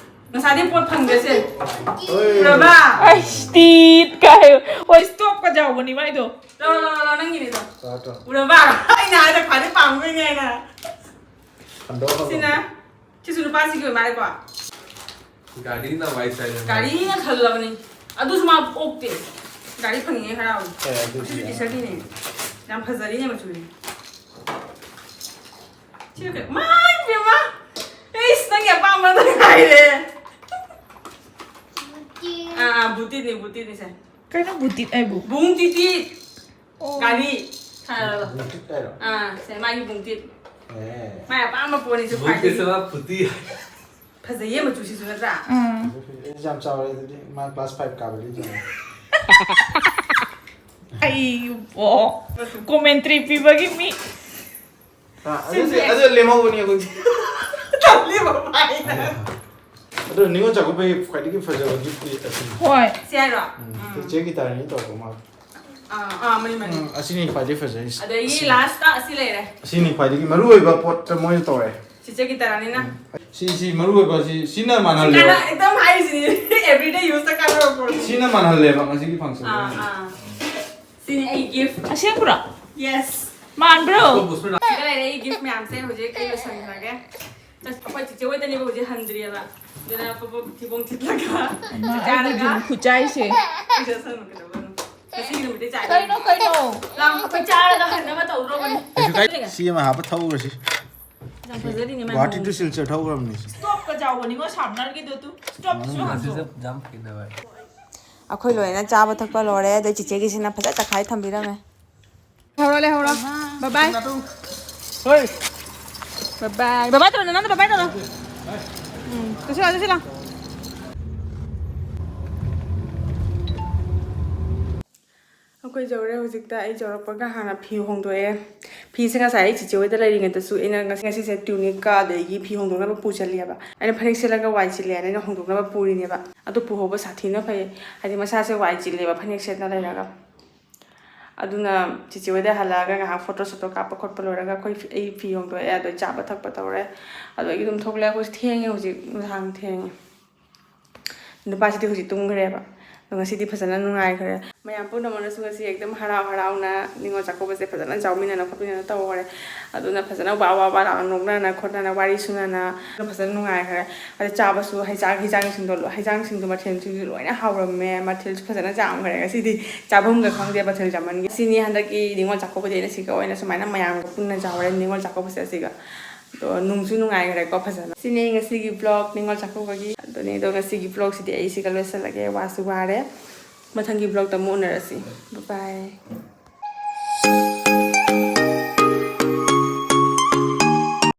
ꯉꯁꯥꯏꯗꯤ ꯄꯣꯠ ꯐꯪꯗ꯭ꯔꯦꯁꯦ ꯎꯔꯕ ꯑꯩꯁ ꯇꯤꯠ ꯀꯥꯏ꯫ ꯍꯣꯏ ꯁ꯭ꯇꯣꯞꯀ ꯌꯥꯎ꯫ ꯇꯧꯕꯅꯤ ꯃꯥꯏꯗꯣ꯫ ꯂꯧꯔꯣ, ꯂꯧꯔꯣ, ꯂꯧꯔꯣ, ꯅꯪꯒꯤꯅꯤꯗꯣ꯫ ꯆꯥꯔꯣ, ꯆꯥꯔꯣ꯫ ꯎꯔꯕ? ꯑꯩꯅ ꯍꯥꯏꯗ ꯈ꯭ꯋꯥꯏꯗꯩ ꯄꯥꯝꯕꯩꯅꯦ ꯑꯩꯅ꯫ ꯍꯟꯗꯣꯛꯑꯣ, ꯍꯟꯗꯣꯛꯑꯣ꯫ ꯁꯤꯅ, ꯁꯤꯁꯨ ꯅꯨꯄꯥꯁꯤꯒꯤ ꯑꯣꯏ ꯃꯥꯜꯂꯦꯀꯣ꯫ ꯒꯥꯔꯤꯅ ꯋꯥꯏ ꯆꯥꯏꯔꯦ꯫ ꯒꯥꯔꯤꯅ ꯈꯜꯂꯕꯅꯤ꯫ ꯑꯗꯨꯁꯨ ꯃꯥ ꯑꯣꯛꯇꯦ꯫ ꯒꯥꯔꯤ ꯐꯪꯉꯤꯉꯩ ꯍꯔꯥꯎꯏ꯫ ꯑꯦ, ꯑꯗꯨꯗꯤ ꯁꯤꯁꯨ ꯌꯥꯏ꯫ ꯇꯤ-ꯁꯔꯠꯀꯤꯅꯦ꯫ ꯌꯥꯝ ꯐꯖꯔꯤꯅꯦ ꯃꯆꯨꯁꯦ꯫ ꯁꯤ ꯀꯩ-, ꯃꯥꯏ ꯄꯦꯝꯃ! ꯑꯩꯁ, ꯅꯪꯒꯤ ꯑꯄꯥꯝꯕꯗ ꯉꯥꯏꯔꯦ꯫ ꯑꯥ, ꯑꯥ, ꯕꯨꯇꯤꯠꯅꯤ, ꯕꯨꯇꯤꯠꯅꯤ ꯁꯦ꯫ ꯀꯩꯅꯣ ꯕꯨꯇꯤꯠ ꯍꯥꯏꯕꯨ? ꯕꯨꯡ ꯇꯤꯇꯤꯠ꯫ ꯑꯣ꯫ ꯒꯥꯔꯤ꯫ ꯊꯥꯔꯣ꯫ ꯕꯨꯡꯇꯤꯠ ꯍꯥꯏꯔꯣ? ꯑꯥ, ꯁꯦ ꯃꯥꯒꯤ ꯕꯨꯡꯇꯤꯠ꯫ ꯑꯦ꯫ ꯃꯥꯏ ꯑꯄꯥꯝꯕ ꯄꯣꯠꯅꯤꯁꯦ ꯕꯨꯡꯇꯤꯠ ꯈ꯭ꯋꯥꯏꯗꯒꯤ꯫ ꯁꯦ ꯃꯥ ꯐꯨꯇꯤ꯫ ꯐꯖꯩꯌꯦ ꯃꯆꯨꯁꯤꯁꯨ ꯅꯠꯇ꯭ꯔꯥ? ꯑꯥ꯫ ꯑꯩꯁꯨ ꯌꯥꯝ ꯆꯥꯎꯔꯦ ꯑꯗꯨꯗꯤ꯫ ꯃꯥ class five ꯀꯥꯕꯗꯤ ꯆꯥꯎꯔꯦ꯫ ꯑꯩ, ꯑꯣ, commentary ꯄꯤꯕꯒꯤ ꯃꯤ꯫ ꯑꯥ, ꯑꯗꯨꯗꯤ, ꯁꯤꯁꯦ ꯑꯗꯨ ꯂꯦꯝꯍꯧꯕꯅꯤ ꯑꯩꯈꯣꯏꯒꯤ꯫ ꯂꯦꯝꯍꯧꯕ ꯍꯥꯏꯅ꯫ ꯑꯗꯣ ꯅꯤꯉꯣꯜ ꯆꯥꯛꯀꯧꯕꯒꯤ ꯈ꯭ꯋꯥꯏꯗꯒꯤ ꯐꯖꯕ giftꯇꯤ ꯑꯁꯤꯅꯤ꯫ ꯍꯣꯏ꯫ ꯁꯤ ꯍꯥꯏꯔꯣ? ꯎꯝ, ꯎꯝ꯫ ꯆꯦ ꯒꯤꯇꯥꯔꯅꯤ ꯇꯧꯔꯛꯄ ꯃꯥꯜꯂꯦ꯫ ꯑꯥ, ꯑꯥ, ꯃꯥꯅꯤ, ꯃꯥꯅꯤ꯫ ꯎꯝ, ꯑꯁꯤꯅꯤ ꯈ꯭ꯋꯥꯏꯗꯒꯤ ꯐꯖꯔꯤꯁꯦ꯫ ꯑꯗꯒꯤ ꯑꯁꯤ-, lastꯇ ꯑꯁꯤ ꯂꯩꯔꯦ꯫ ꯑꯁꯤꯅꯤ ꯈ꯭ꯋꯥꯏꯗꯒꯤ ꯃꯔꯨ ꯑꯣꯏꯕ ꯄꯣꯠꯇ ꯃꯣꯏꯅ ꯇꯧꯔꯦ꯫ ꯆꯤꯆꯦ ꯒꯤꯇꯥꯔꯅꯤꯅ꯫ ꯎꯝ꯫ ꯁꯤ, ꯁꯤ ꯃꯔꯨ ꯑꯣꯏꯕ ꯁꯤ, ꯁꯤꯅ ꯃꯥꯟꯍꯜꯂꯦꯕ꯫ ꯁꯤꯅ ꯑꯦꯛꯗꯝ ꯍꯥꯏꯔꯤꯁꯤꯅꯤ꯫ Everyday useꯇ ꯀꯥꯟꯅꯕ ꯄꯣꯠ꯫ ꯁꯤꯅ ꯃꯥꯟꯍꯜꯂꯦꯕ ꯉꯁꯤꯒꯤ function꯫ ꯑꯥ, ꯑꯥ꯫ ꯁꯤꯅꯤ ꯑꯩ gift꯫ ꯑꯁꯦꯡꯕ꯭ꯔꯣ? Yes꯫ ꯃꯥꯟꯕ꯭ꯔꯣ? ꯁꯤꯗ ꯂꯩꯔꯦ ꯑꯩ gift ꯃꯌꯥꯝꯁꯦ꯫ ꯍꯧꯖꯤꯛ ꯑꯩ ꯂꯣꯏꯁꯟꯈ꯭ꯔꯒꯦ꯫ ꯑꯁ, ꯑꯩꯈꯣꯏ ꯆꯤꯆꯦ ꯍꯣꯏꯗꯅꯦꯕ ꯍꯧꯖꯤꯛ ꯍꯟꯗ꯭ꯔꯤꯑꯕ꯫ ꯑꯗꯨꯅ ꯄꯣꯞ ꯄꯣꯞ ꯊꯤꯕꯣꯡ ꯊꯤꯠꯂꯒ ꯑꯩꯒꯤ ꯆꯥꯔꯒ ꯈꯨꯠꯆꯥꯏꯁꯦ꯫ ꯄꯩꯁꯥ ꯁꯟꯕ ꯀꯩꯗꯧꯕꯅꯣ? ꯉꯁꯤꯒꯤ ꯅꯨꯃꯤꯠꯇꯤ ꯆꯥꯏ꯫ ꯀꯩꯅꯣ, ꯀꯩꯅꯣ? ꯂꯥꯎ, ꯑꯩꯈꯣꯏ ꯆꯥꯔꯒ ꯍꯟꯅꯕ ꯇꯧꯗ꯭ꯔꯣꯕꯅꯤ꯫ ꯀꯩꯁꯨ ꯀꯥꯏ-, ꯁꯤ ꯑꯃ ꯍꯥꯞꯄ ꯊꯧꯈ꯭ꯔꯁꯤ꯫ ꯌꯥꯝ ꯐꯖꯔꯤꯅꯦ ꯃꯥꯏ ꯒꯨꯍꯥꯇꯤ ꯃꯑꯣꯡꯁꯦ꯫ To ꯁꯤꯜꯆꯔ ꯊꯧꯈ꯭ꯔꯕꯅꯤ ꯁꯤ꯫ Stopꯀ ꯆꯥꯎꯕꯅꯤꯉꯣ, ꯁꯥꯔꯞꯅꯔꯒꯤꯗꯣ ꯇꯨ꯫ Stopꯁꯨ ꯎꯝ꯫ ꯍꯥꯞꯄꯣ꯫ ꯑꯩꯈꯣꯏ ꯂꯣꯏꯅ ꯆꯥꯕ ꯊꯛꯄ ꯂꯣꯏꯔꯦ, ꯑꯗꯩ ꯆꯤꯆꯦꯒꯤꯁꯤꯅ ꯐꯖ ꯇꯛꯈꯥꯏ ꯊꯝꯕꯤꯔꯝꯃꯦ꯫ ꯂꯩꯍꯧꯔꯣ, ꯂꯩꯍꯧꯔꯣ꯫ Bye bye꯫ ꯍꯣꯏ꯫ Bye bye꯫ Bye bye ꯇꯧꯔꯣ, ꯅꯅꯥꯎꯗ bye bye ꯇꯧꯔꯣ꯫ ꯎꯝ, ꯆꯠꯁꯤꯜꯂꯣ, ꯆꯠꯁꯤꯜꯂꯣ꯫ ꯑꯩꯈꯣꯏ ꯌꯧꯔꯦ ꯍꯧꯖꯤꯛꯇ꯫ ꯑꯩ ꯌꯧꯔꯛꯄꯒ ꯍꯥꯟꯅ ꯐꯤ ꯍꯣꯡꯗꯣꯛꯑꯦ꯫ ꯐꯤꯁꯦ ꯉꯁꯥꯏ ꯑꯩ ꯆꯤꯆꯦ ꯍꯣꯏꯗ ꯂꯩꯔꯤꯉꯩꯗꯁꯨ ꯑꯩꯅ ꯉꯁꯤ, ꯉꯁꯤꯁꯦ ꯇ꯭ꯌꯨꯅꯤꯛꯀ ꯑꯗꯒꯤ ꯐꯤ ꯍꯣꯡꯗꯣꯛꯅꯕ ꯄꯨꯁꯜꯂꯦꯕ꯫ ꯑꯩꯅ ꯐꯅꯦꯛ ꯁꯦꯠꯂꯒ ꯋꯥꯏ ꯆꯤꯜꯂꯦꯅ ꯑꯩꯅ ꯍꯣꯡꯗꯣꯛꯅꯕ ꯄꯨꯔꯤꯅꯦꯕ꯫ ꯑꯗꯨ ꯄꯨꯍꯧꯕ ꯁꯥꯊꯤꯅ ꯐꯩ, ꯍꯥꯏꯗꯤ ꯃꯁꯥꯁꯦ ꯋꯥꯏ ꯆꯤꯜꯂꯦꯕ ꯐꯅꯦꯛ ꯁꯦꯠꯅ ꯂꯩꯔꯒ꯫ ꯑꯗꯨꯅ ꯆꯤꯆꯦ ꯍꯣꯏꯗ ꯍꯜꯂꯛꯑꯒ ꯉꯥꯏꯍꯥꯛ photo ꯁꯣꯇꯣ ꯀꯥꯞꯄ ꯈꯣꯠꯄ ꯂꯣꯏꯔꯒ ꯑꯩꯈꯣꯏ ꯐꯤ-, ꯑꯩ ꯐꯤ ꯍꯣꯡꯗꯣꯛꯑꯦ, ꯑꯗꯣ ꯆꯥꯕ ꯊꯛꯄ ꯇꯧꯔꯦ꯫ ꯑꯗꯣ ꯑꯩ ꯑꯗꯨꯝ ꯊꯣꯛꯂꯛꯑꯦ꯫ ꯑꯩꯈꯣꯏꯁꯨ ꯊꯦꯡꯉꯦ ꯍꯧꯖꯤꯛ, ꯅꯨꯡꯗꯥꯡ ꯊꯦꯡꯉꯦ꯫ ꯅꯨꯄꯥꯁꯤꯗꯤ ꯍꯧꯖꯤꯛ ꯇꯨꯝꯈ꯭ꯔꯦꯕ꯫ ꯑꯗꯣ ꯉꯁꯤꯗꯤ ꯐꯖꯅ ꯅꯨꯡꯉꯥꯏꯈ꯭ꯔꯦ꯫ ꯃꯌꯥꯝ ꯄꯨꯝꯅꯃꯛꯅꯁꯨ ꯉꯁꯤ ꯑꯦꯛꯗꯝ ꯍꯔꯥꯎ ꯍꯔꯥꯎꯅ ꯅꯤꯉꯣꯜ ꯆꯥꯛꯀꯧꯕꯁꯦ ꯐꯖꯅ ꯆꯥꯎꯃꯤꯟꯅꯅ ꯈꯣꯠꯃꯤꯟꯅꯅ ꯇꯧꯈꯔꯦ꯫ ꯑꯗꯨꯅ ꯐꯖꯅ ꯋꯥ ꯋꯥ ꯋꯥ ꯂꯥꯎꯅ ꯅꯣꯛꯅꯅ ꯈꯣꯠꯅꯅ ꯋꯥꯔꯤ ꯁꯨꯅꯅ ꯐꯖꯅ ꯅꯨꯡꯉꯥꯏꯈ꯭ꯔꯦ꯫ ꯑꯗ ꯆꯥꯕꯁꯨ ꯍꯩꯖꯥꯡ ꯍꯩꯖꯥꯡꯁꯤꯡꯗꯣ ꯂꯣ- ꯍꯩꯖꯥꯡꯁꯤꯡꯗꯣ ꯃꯊꯦꯜꯁꯤꯡꯁꯨ ꯂꯣꯏꯅ ꯍꯥꯎꯔꯝꯃꯦ꯫ ꯃꯊꯦꯜꯁꯨ ꯐꯖꯅ ꯆꯥꯝꯈ꯭ꯔꯦ ꯉꯁꯤꯗꯤ꯫ ꯆꯥꯐꯝꯒ ꯈꯪꯗꯦ ꯃꯊꯦꯜ ꯆꯥꯃꯟꯒꯤ꯫ ꯁꯤꯅꯤ ꯍꯟꯗꯛꯀꯤ ꯅꯤꯉꯣꯜ ꯆꯥꯛꯀꯧꯕꯗꯤ ꯑꯩꯅ ꯁꯤꯒ ꯑꯣꯏꯅ ꯁꯨꯃꯥꯏꯅ ꯃꯌꯥꯝꯒ ꯄꯨꯟꯅ ꯆꯥꯎꯔꯦ ꯅꯤꯉꯣꯜ ꯆꯥꯛꯀꯧꯕꯁꯦ ꯑꯁꯤꯒ꯫ ꯑꯗꯣ ꯅꯨꯡꯁꯨ ꯅꯨꯡꯉꯥꯏꯈ꯭ꯔꯦꯀꯣ ꯐꯖꯅ꯫ ꯁꯤꯅꯤ ꯉꯁꯤꯒꯤ ꯕ꯭ꯂꯣꯒ ꯅꯤꯉꯣꯜ ꯆꯥꯛꯀꯧꯕꯒꯤ꯫ ꯑꯗꯨꯅꯤ ꯑꯗꯣ ꯉꯁꯤꯒꯤ ꯕ꯭ꯂꯣꯒꯁꯤꯗꯤ ꯑꯩ ꯁꯤꯒ ꯂꯣꯏꯁꯤꯜꯂꯒꯦ꯫ ꯋꯥꯁꯨ ꯋꯥꯔꯦ꯫ ꯃꯊꯪꯒꯤ ꯕ꯭ꯂꯣꯒꯇ ꯑꯃꯨꯛ ꯎꯅꯔꯁꯤ꯫ ꯕꯥꯏ꯫